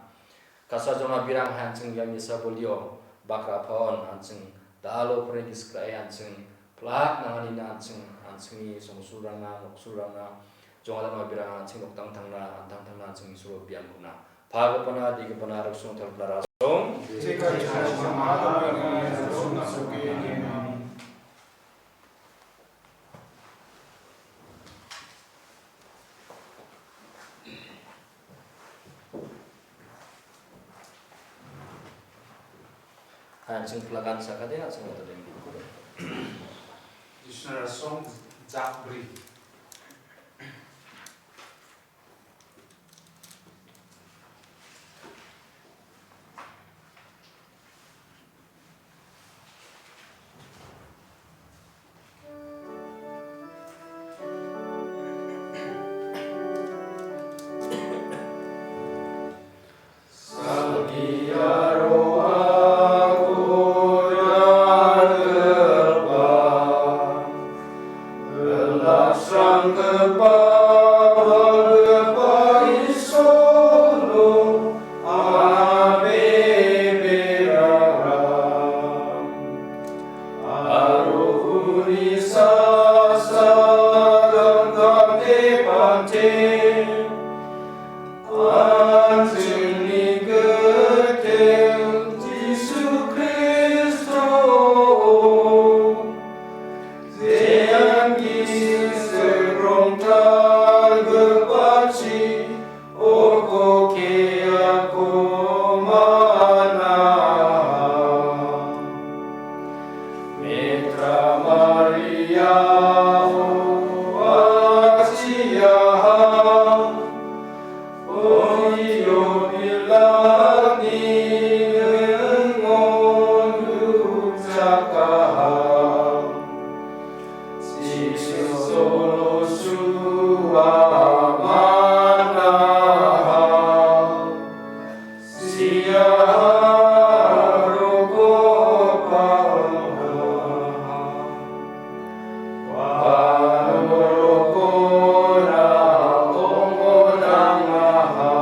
Kasra jona birang hai an·ching ia misa bolio bak ra·paon an·ching da·alo poraigisk ra·e an·ching plak nanganina an·ching, an·chingni songsulrangna, noksulrangna, jongala mabirang an·ching noktangtangna, antangtangna an·ching Isolo biankona. Pagipana, digipana, riksong talpina rasong. An·ching plakan sakade, an·ching moto dengdi. Jisuna rasong jakbri. Algipachi oko keako manaha. Metra Maria o achiaha. Pontio Pilatni ringon duchakaha. Jisu solo sua manaha. Sia roko paha. Panorokona ongonangaha.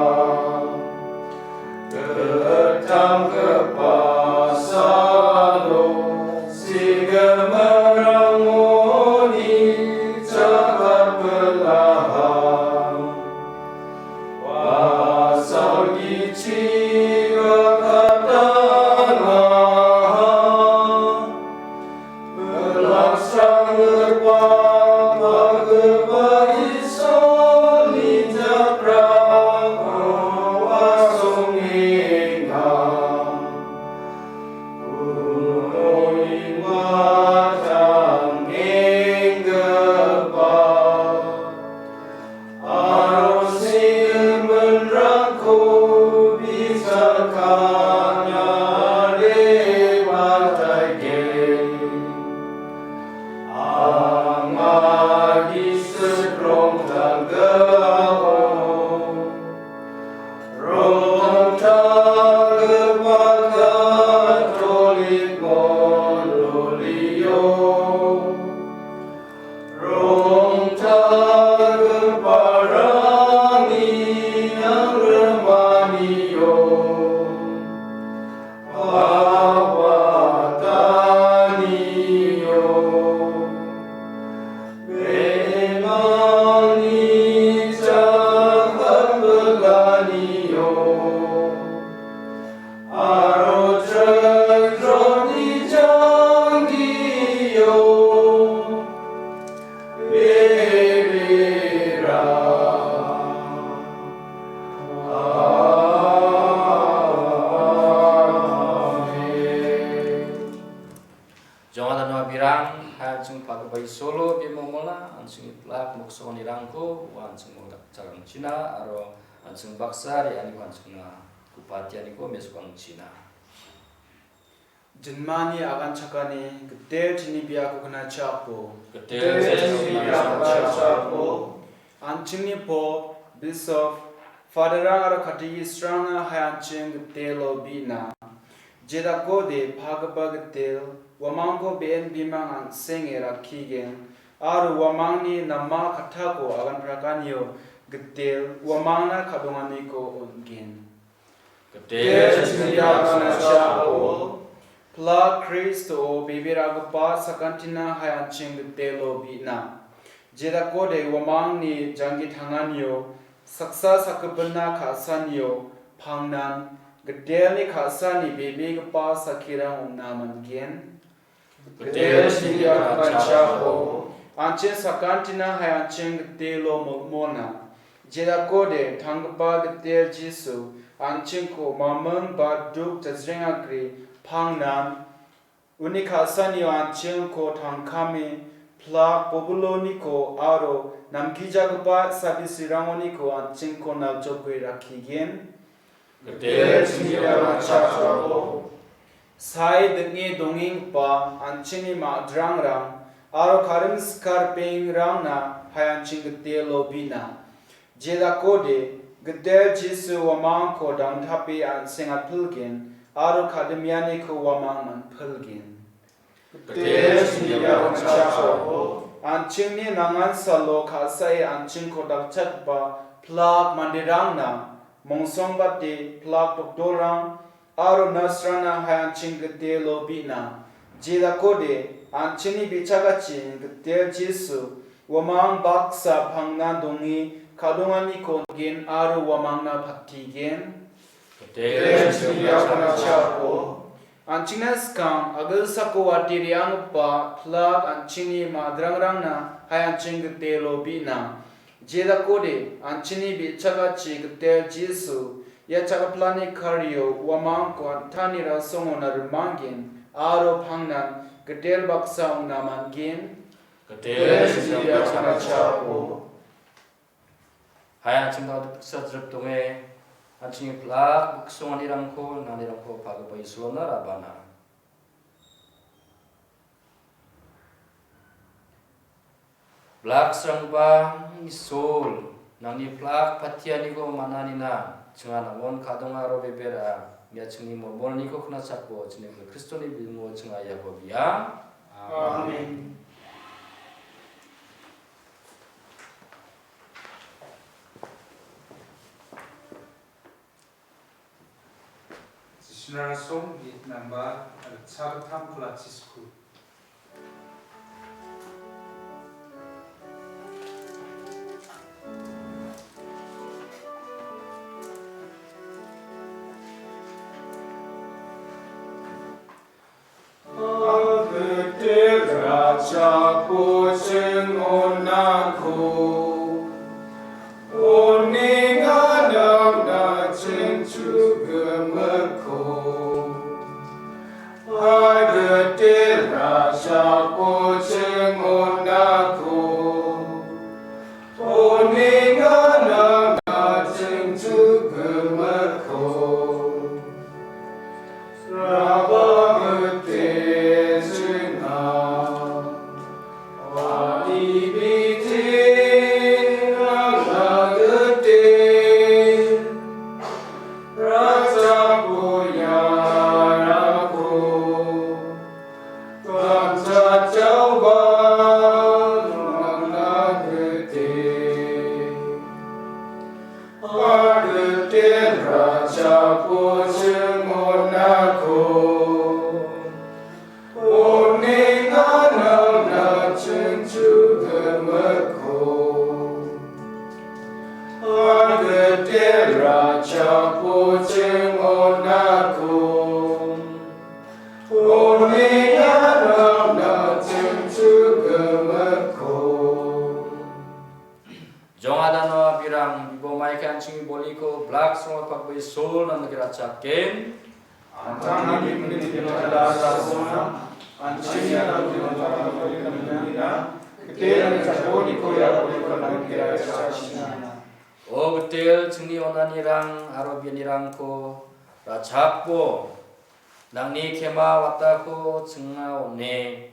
Ketangkepa salo sigemerangoni cakap belahan. Pasal gichiga katangaha. Belasang lepa pageba isoni jakrako asongenga. Kunoi matang enggepa. Aro simenrangko bijalkana rebataige. Anga gisekrong tanggao. Rongtanggipa Katolik mondolio. Rongtanggiparangni angremanio. Awatanio. Benani jahat belanio. Aro jengdroni jangdio. Bebera. Amen. Jongada noa birang, hai an·ching pagipa Isolo bimomolna, an·ching iplak moksoonirangko, ua an·ching modak charangchina, aro an·ching baksa re·aniko an·chingna kupatianiko mesokangchina. Jinmani aganchakani, gitel chini biako knachapo. Gitel chini biako knachapo. An·chingni pop, bisop, faderrang aro katekisrangna hai an·ching gitelo bi·na. Jedakode pagipa gitel, uamangko be·en bimang an·senge rakkigen, aro uamangni nama kattako aganprakanio gitel, uamangna kadonganiko on·gen. Gitel chingriakna chao. Plak Kristo beberagipa sakantina hai an·ching gitelo bi·na. Jedakode uamangni janggi tanganio, saksa sakgipinna ka·sanio, pangnan, gitelni ka·sani bebegipa sakkirang ong·na man·gen. Gitel chingriakna chao. An·ching sakantina hai an·ching gitelo molmolna. Jedakode tanggipa gitel Jisu, an·chingko maming ba duk jajrengakri pangnan, uni ka·sanio an·chingko tangkame, plak bobiloniko aro namgijagipa sabisirangoniko an·chingko naljoke rakkigen. Gitel chingriakna chao. Sai ding·e dongenggipa an·chingni ma·drangrang aro karim skar pengrangna hai an·ching gitelo bi·na. Jedakode gitel Jisu uamangko dangtape an·sengatpilgen aro kadimianiko uamang man·pilgen. Gitel chingriakna chao. An·chingni nangan salo ka·sae an·chingko dakchakgipa plak manderangna, mongsongbate plak doktorrang aro narsrangna hai an·ching gitelo bi·na. Jedakode an·chingni bi·chakachin gitel Jisu uamang baksa pangnan donge kadonganiko on·gen aro uamangna patigen. Gitel chingriakna chao. An·chingna skang agilsako wate re·anggipa plak an·chingni ma·drangrangna hai an·ching gitelo bi·na. Jedakode, an·chingni bi·chakachi gitel Jisu, ia chakapilani kario uamangko an·tangni rasongona rimanggen, aro pangnan gitel baksa ong·na man·gen. Gitel Jisu, ia chakachako. Hai an·ching dal·dipiksa jrip donge, an·chingni plak biksonganirangko, nanirangko pagipa Isolona rabana. Blaksrangba Isol, nangni plak patianiko mananina, chinga namon kadonga aro bebera, ia chingni mormorniko knachako, chingni Kristoni bilingo chinga iako bia. Amen. Jisunara song git namba, eh, chagittam kolachi skul. Agüte racha poching onako, oninga nangna chingchu gimikko. Agüte racha poching onako, oninga nangna chingchu gimikko. Rabagite chinga, adibite rabagite, rachapoya rako, Kamchachauba nangna gite. Agite racha poching onako, oninga nangna chingchu gimikko. Agite racha poching onako, Uni iarangna chingchu gimikko. Jong adano abirang, bibo maikan chingni boliko, blak songo pakboi sol namna kira chaken. Antang ni mingni dina dala sasona, anchini anu dina dala dina, kete yang chakoni koya boliko namna kira chakchina. O gitel, chingni onanirang aro bianirangko rachakbo, nangni kema watako chinga on·e,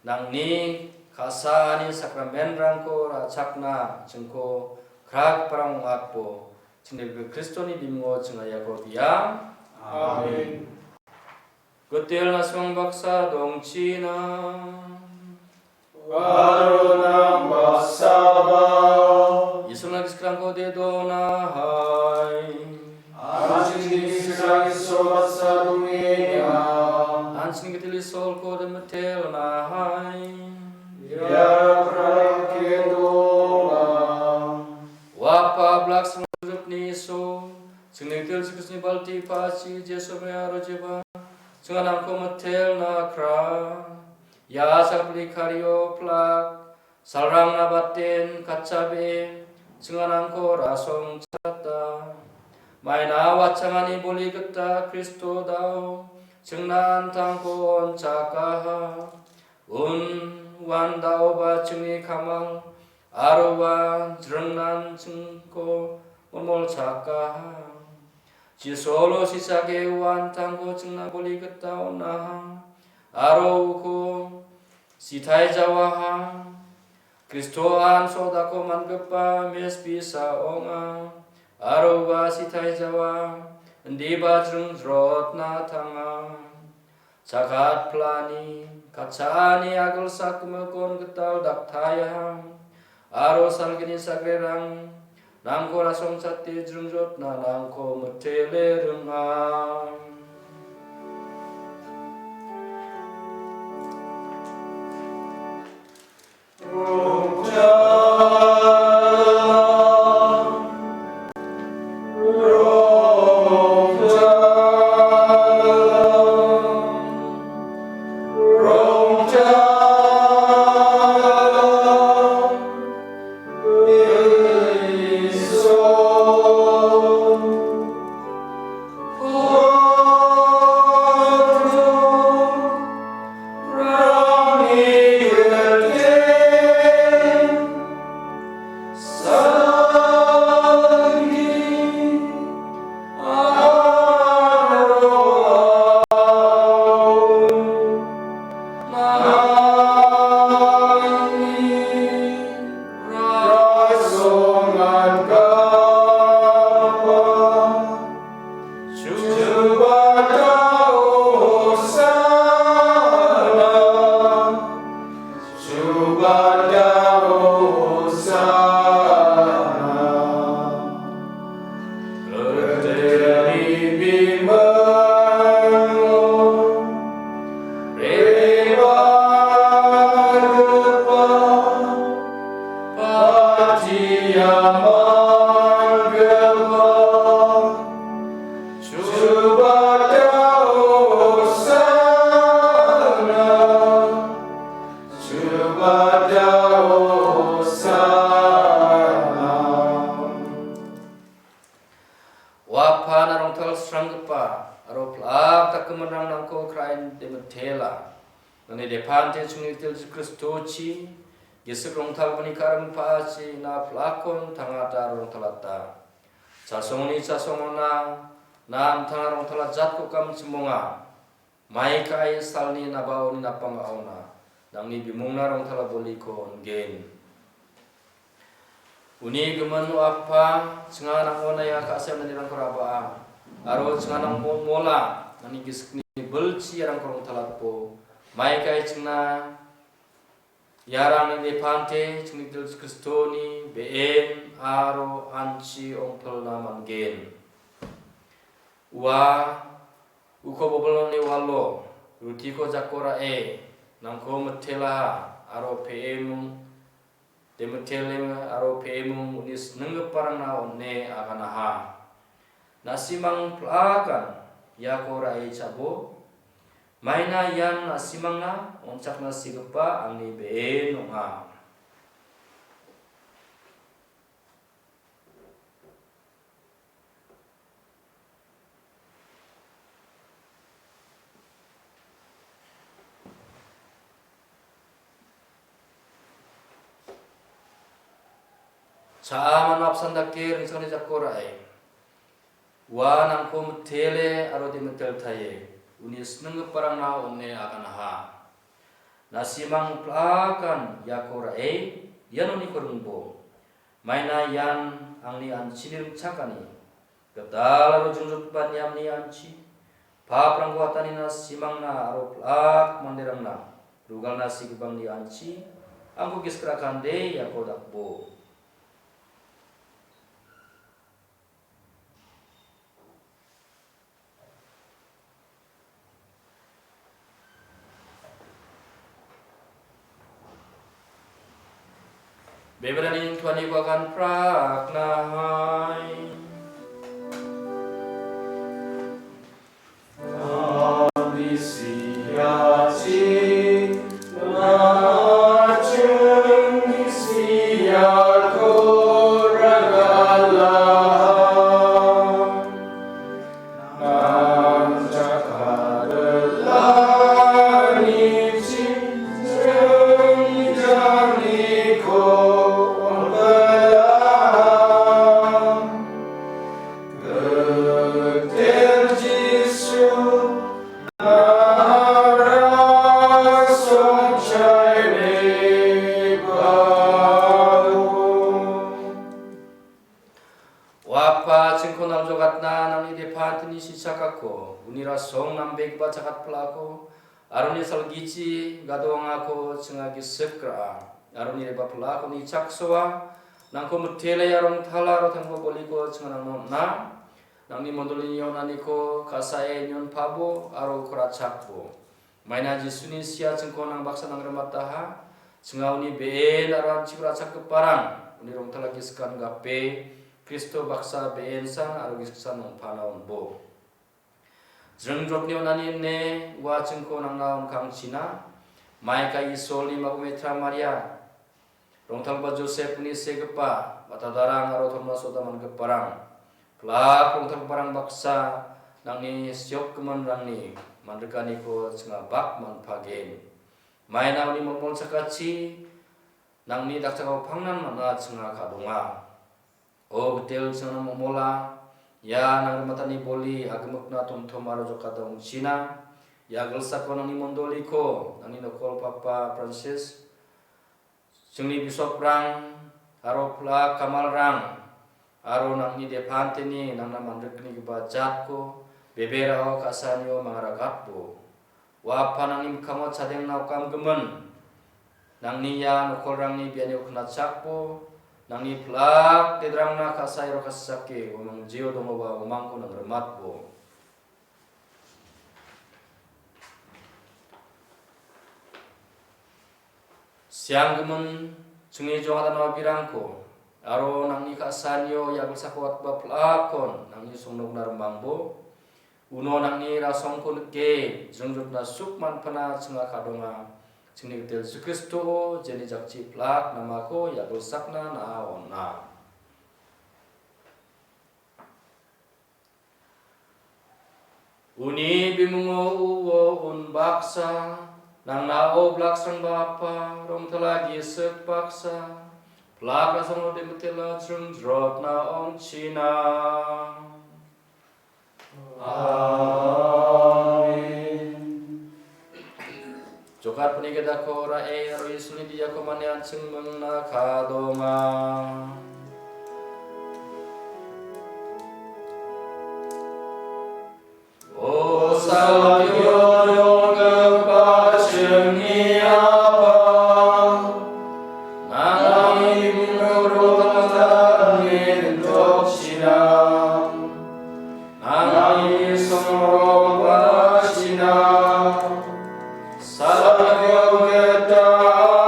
nangni ka·saani sakramentrangko rachakna chingko kragiparang ong·atbo, chingni Kristoni bimingo chinga iako biang. Amen. Gitel na·simang baksa dongchina. Aro nang baksaba. Isolna giskrangko dedonahai. An·chingni giskrang Isol baksa dongenga. An·chingni gitel Isolko demitelnahai. Ia rakrake donga. Wapa blak srangni Isol, chingni gitel Jisu Kristoni balti pachi Jesu me aro jeba. Chinga nangko metel nakra. Ia sakbri kario plak. Salrang nabaten katchabe. Chinga nangko rasong chata. Maina wachangani boli gita Kristo dao. Chingna antangko onchakaha. Un wan daoba chingni kamal. Aro ua jringnan chingko molmol chakaha. Jisolo sisake uan tangko chingna boli gita on·aha. Aro uko sitai jawaha. Kristoan sodako man·gipa mes bisa ong·a. Aro ua sitai jawa. Indiba jringjrotna tanga. Chakat plani, katchaani agilsak gimikon gital daktaiaha. Aro salgini sagrerang, nangko rasong chate jringjotna nangko mitele ringa. Salgi aro nangni rasongan kapa. Chubaca Hosana, Chubaca Hosana. Keteni bimango rebakgipa, patia manggipa. Chubaca Hosana, Chubaca Hosana. O Apa, na rongtalsranggipa aro plak dakgiminrang nangko krain demitela. Nangni depante chingnitel Jisu Kristochi, gisik rongtalgni karim pa·achi na plakon tangata aro rongtalata. Chasongni chasongona, na amtanga rongtala jatko kamchimonga. Maikai salni nabaoni napang aona, nangni bimungna rongtala boliko on·gen. Uni gimin o Apa, chinga nang·ona ia ka·saonanirangko raba·a, aro chinga nang mo-, mola, nangni gisikni bilchi iarangko rongtalatbo, maikai chingna iarangni depante chingnitel Kristoni be·en aro anchi ongpilna man·gen. Ua uko bobiloni walo rutiko jako ra·e nangko mitelaha aro pe·emung, demitele aro pe·emung uni sininggiparangna on·e aganaha. Na·simang plakan iako ra·e cha·bo. Maina ian na·simangna on·chakna sigipa angni be·en ong·a. Cha·a mano apsan dake ringsangni jako ra·e. Ua nangko mitele aro dimitel taie, uni sininggiparangna on·e aganaha. Na·simang plakan iako ra·e, ian oniko ringbo. Maina ian angni anchini ringchakani. Gital aro jongjotgipa niamni anchi. Paprangko atani na·simangna aro plak manderangna rugalna sigipangni anchi. Angko gisik ra·kande iako dakbo. Beberani tuani bagan prakna hai. Kami siaci, macam ni siako ragala. O Apa, chingko naljogatna nangni depanteni sichakako, uni rasong nambegipa chakat pilako, aroni salgichi gadongako chinga gisik ra·a, aroni reba pilako nichaksoa, nangko mitele iarong tala aro tangko boliko chinga nangno on·a, nangni mondolini on·aniko ka·sae nion pabo aro uko ra·chakbo. Maina Jisuni sia chingko nang baksa nangrimataha, chinga uni be·en aro an·chiko ra·chakgiparang, uni rongtala gisik gape, Kristo baksa be·en san aro gisik san ong·pana on·bo. Jringjotni on·ani ine ua chingko nangna on·kangchina, maika Isolni magu metra Maria, rongtalgipa Josepni segipa, matadarang aro Tomas oda man·giparang, plak rongtalgiparang baksa, nangni siokgiminrangni man·rikaniko chinga bak man·pagen. Maina uni molmol chakachi, nang·ni dakchakao pangnan man·a chinga ka·donga. O gitel chingrangna momola, ia nangrimatani boli agimikna tomtom aro jokata ong·china. Ia gilsako nangni mondoliko, nangni nokol papa Francis, chingni bisoprang aro pla kamalrang aro nangni depanteni nangna mandiknigipa jatko beberao ka·saanio mangaragatbo. Ua Apa nangni mikkango chadengna okamgimin, nangni ia nokolrangni bianio knachakbo, nangni plak dedrangna ka·sae rokasake, uamang jio dongoba uamangko nangrimatbo. Sianggimin chingni jongada nabirangko, aro nangni ka·saanio ia gilsako atba plakon nangni songnokna rimangbo. Uno nangni rasongko nike, jringjotna suk manpana chinga ka·donga. Chingni gitel Jisu Kristo, jeni jakchi plak namako ia gilsakna na·a on·a. Uni bimungo uo un baksa, nangna oblaksrangba apa, rongtala gisik baksa, plak rasongo demitela jringjrotna ong·china. Amen. Jokatpuni gedako ra·e aro Jisuni diako mane an·ching mingna ka·donga. O salgio donggipa chingni Apa, nangni mingkoba min·tokchina. Nangni songmrong ong·achina, salgio gita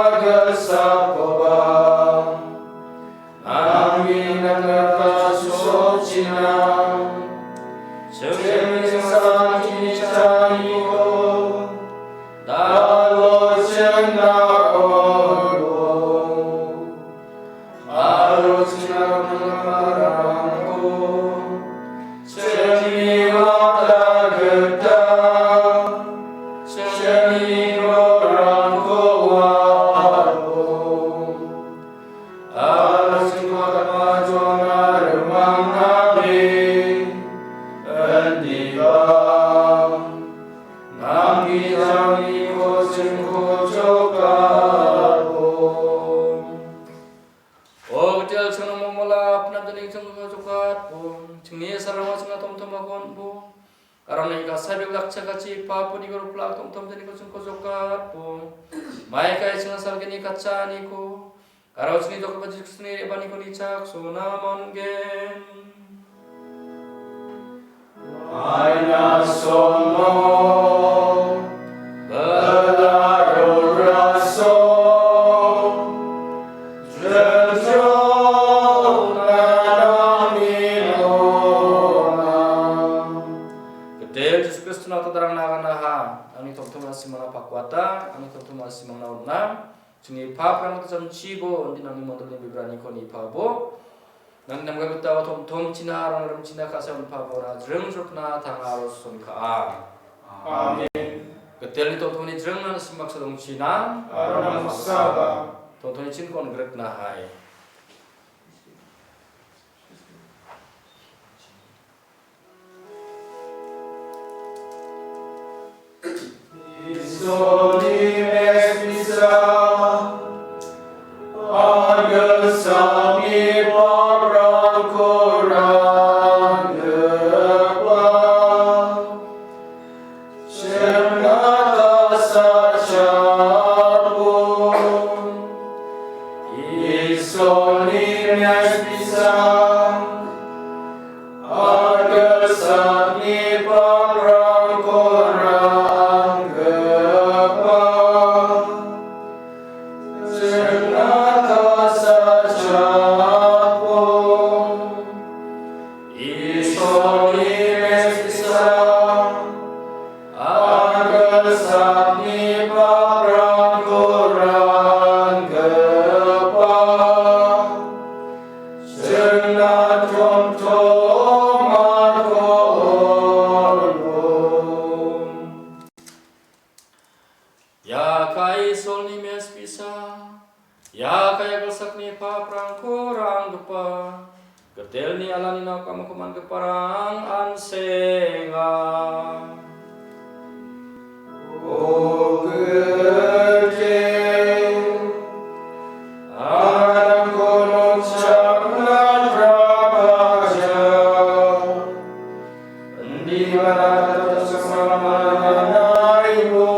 agilsakoba, nangni nangaka sochina, chingni sankini chaniko, dalo chingna olo. Aro chingna rangko, chingni wata gita, chingni rangko walo. Aro chingna kama jona remang nami, endiba, nami jami ko chingko jokabo. O gitel chingna momola, apnap jani chingko jokatbo, chingni sarama chingna tomtom agonbo. Aro nangni ka·sae beblak chakachi papo niko ruplak tomtom jani ko chingko jokatbo. Mai kai chingna salgini kachaniko. Aro chingni jokatba Jisu Kristoni re·baaniko nichak sona man·gen. Aina sono belaro raso jrejrona minona. Gitel Jisu Kristo nata darang naganaha, angni tomtom asimana pakwata, angni tomtom asimana unam. Chingni paprangko jamchibo, undi nangni mondolni bibraniko nipabo. Nangni namgipa gita tomtomchina, rongrimchina ka·sa unpabona, jringjrotna tanga aro sonka·a. Amen. Gitelni tomtomni jringna simaksa dongchina. Aro maksaba. Tomtomni chinkon grikna hai. Isoni mespisa, agel sami paprang korang depa. Chengata sachapo, Isoni mespisa, agel sami paprang korang depa. Chengata sachapo, Isoni mespisa, agel sami paprang korang depa. Chengna tomtom ako olbo. Ia ka·a Isolni mespisa, ia Gitalni alani nokamo komangiparang an·senga. O Gute, anangko nokchakna grabajao. Indiba nata samana naibo.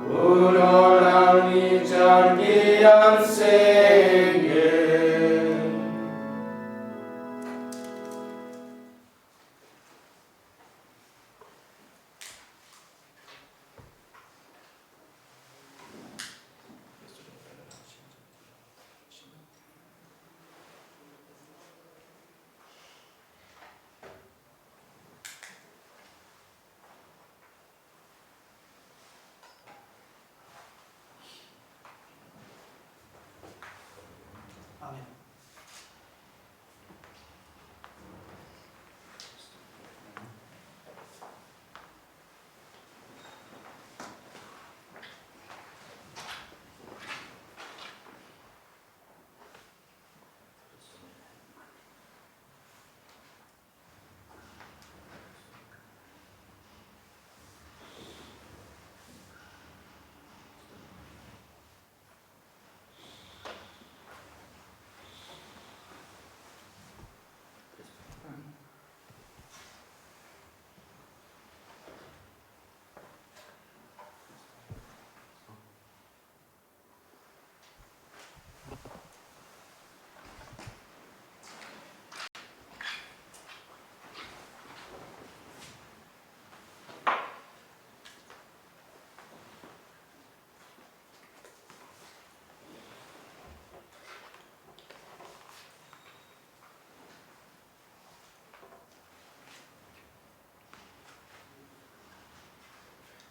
Uno nangni janji an·senge. Amen.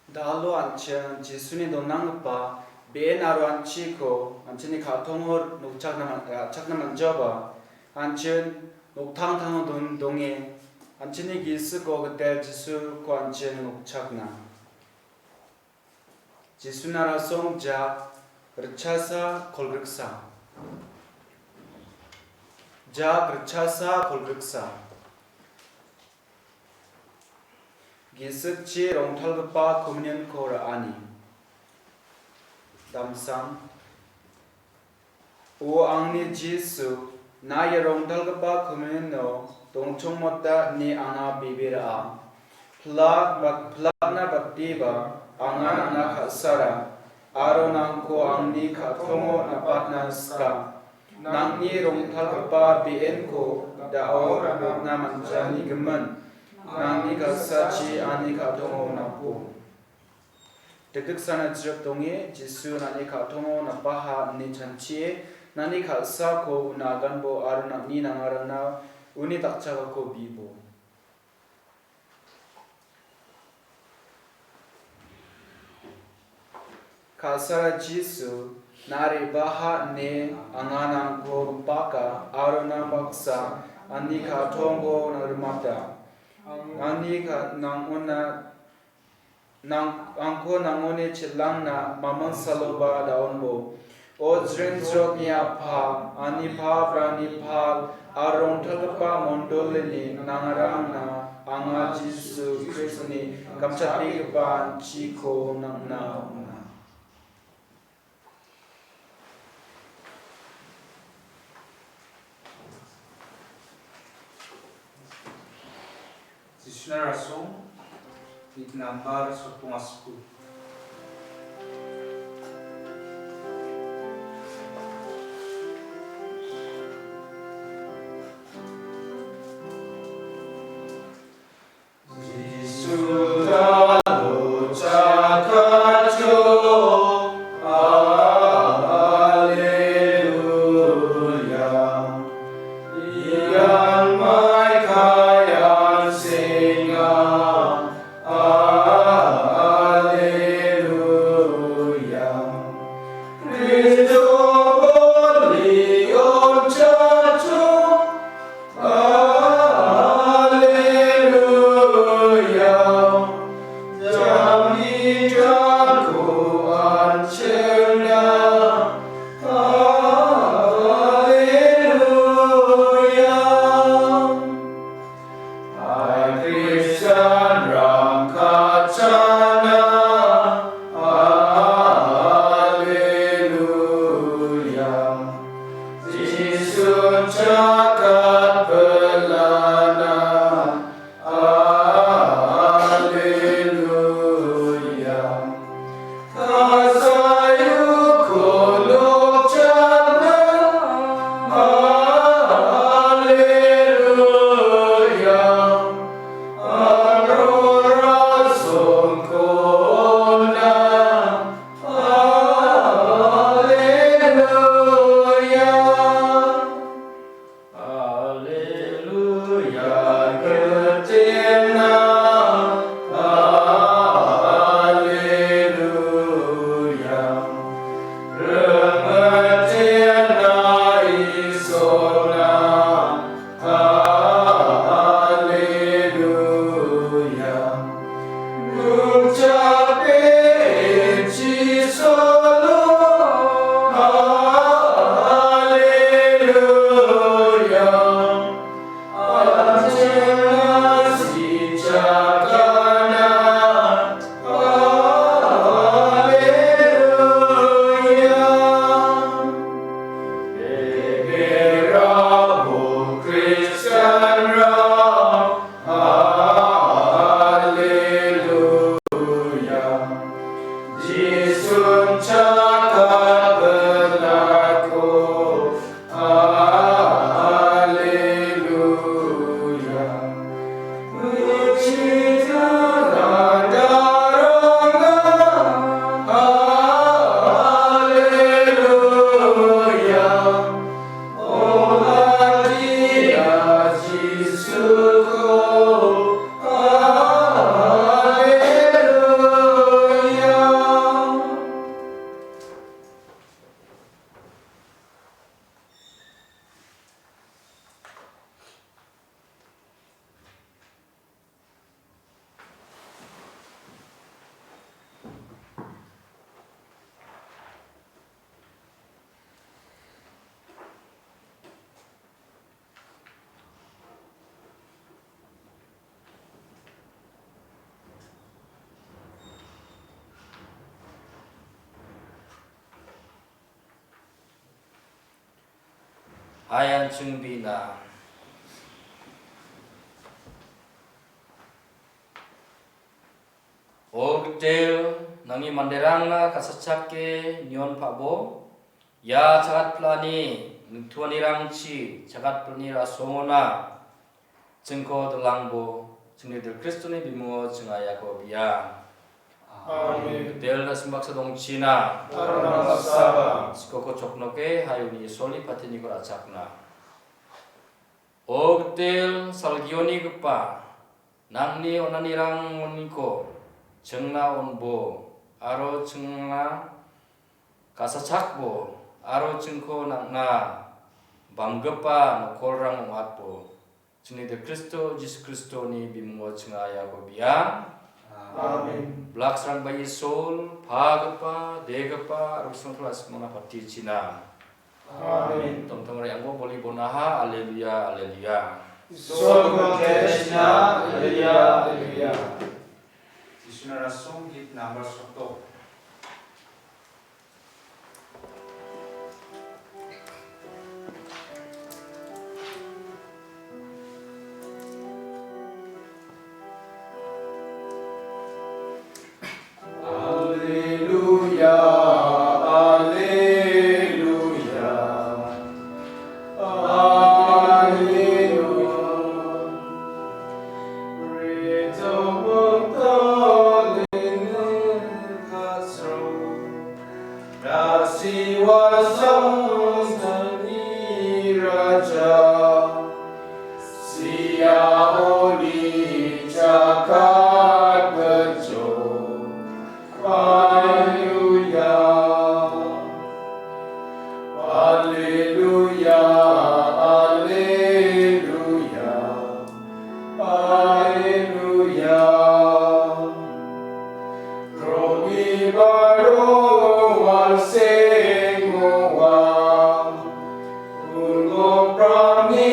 Da·alo an·ching Jisuni donanggipa be·en aro an·chiko an·chingni ka·tongo nokchakna man-, ra·chakna man·jaoba, an·ching noktangtango don-, donge, an·chingni gisiko gitel Jisuko an·ching nokchakna. Jisuna rasong jak ritchasa kolgriksa. Jak ritchasa kolgriksa. Gisikchi rongtalgipa komunionko ra·ani. Damsang. O angni Jisu, na ia rongtalgipa komuniono dongchongmota ine anga bebe ra·a. Pilak-, bat-, pilakna bateba anga nang·na ka·sara, aro nangko angni ka·tongo napatna sika. Nangni rongtalgipa be·enko da·o ra·na man·janigimin, nangni ka·sachi ani ka·tongo napo. Dikdiksana jrip donge, Jisu nang·ni ka·tongo napaha ine chanchie, nang·ni ka·sako una aganbo aro nang·ni nangarangna uni dakchakako bibo. Ka·sara Jisu, na re·baha ine anga nangko ripaka aro nang baksa ani ka·tongko nangrimata. Angni ka-, nang·ona Nang-, angko nang·oni chilangna maming saloba da·onbo. O jringjrotni Apha, ani paprangni pal, aro rongtalgipa mondolini nangarangna anga Jisu Kristoni gamchatbegipa an·chiko nang·na. Jisuna rasong, bit nambar sotong asku. Jagat pelana, haleluya. Kasayu kuluk jaman, haleluya. Arora songkona, haleluya. Haleluya, getena. Haleluya, remetena Isona. Haleluya. Ngucape Jisolo, haleluya. Anjingna sijakana, haleluya. Beberapa Kristianra, haleluya. Jisun cakap berlaku, haleluya. Puji dalam darahnya, haleluya. Olah dia Jisuku, haleluya. Hayan chungbina. O Gitel, nangni manderangna kasachake nion pabo, ia chagatplani ningtuanirangchi chagatplani rasongona chingko dilangbo, chingni Dil Kristoni bimungo chinga iako biang. Amen. Gitel nasim baksa dongchina. Arona saba. Skoko choknoke hayuni soli patini korachakna. O Gitel salgioni gipa, nangni onanirangoniko chingna onbo, aro chingna kasachakbo, aro chingko nangna bamgipa nokolrang ong·atbo, chingni Dil Kristo, Jisu Kristoni bimungo chinga iako biang. Amen. Blaksrangba Isol, pagipa, degipa, aro gisongtol asmona patichina. Amen. Tongtong re angbo boli bonaha, aleluya, aleluya. Isol kong tejna, aleluya, aleluya. Jisuna rasong git number soto. Aleluya, aleluya, aleluya. Rito mengkau lini kasro. Rasiwa sang seni raja, sia oli jagat bejo. Haleluya. Haleluya, haleluya, haleluya. Rogi baro wal sengwa, ungo prami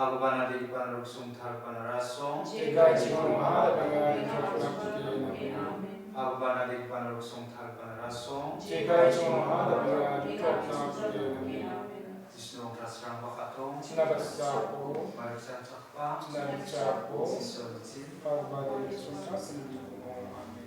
Bhagavana Devana Roksong Tharpana Rasong. Tegai chingong mahadabaya dikapna putena. Bhagavana Devana Roksong Tharpana Rasong. Tegai chingong mahadabaya dikapna putena. Isno Rasrang Bakatong. Chinabasa ko. Mariksan Chakpa. Chinabasa ko. Isol Chin. Bhagavana Roksong Tharpana. Amen.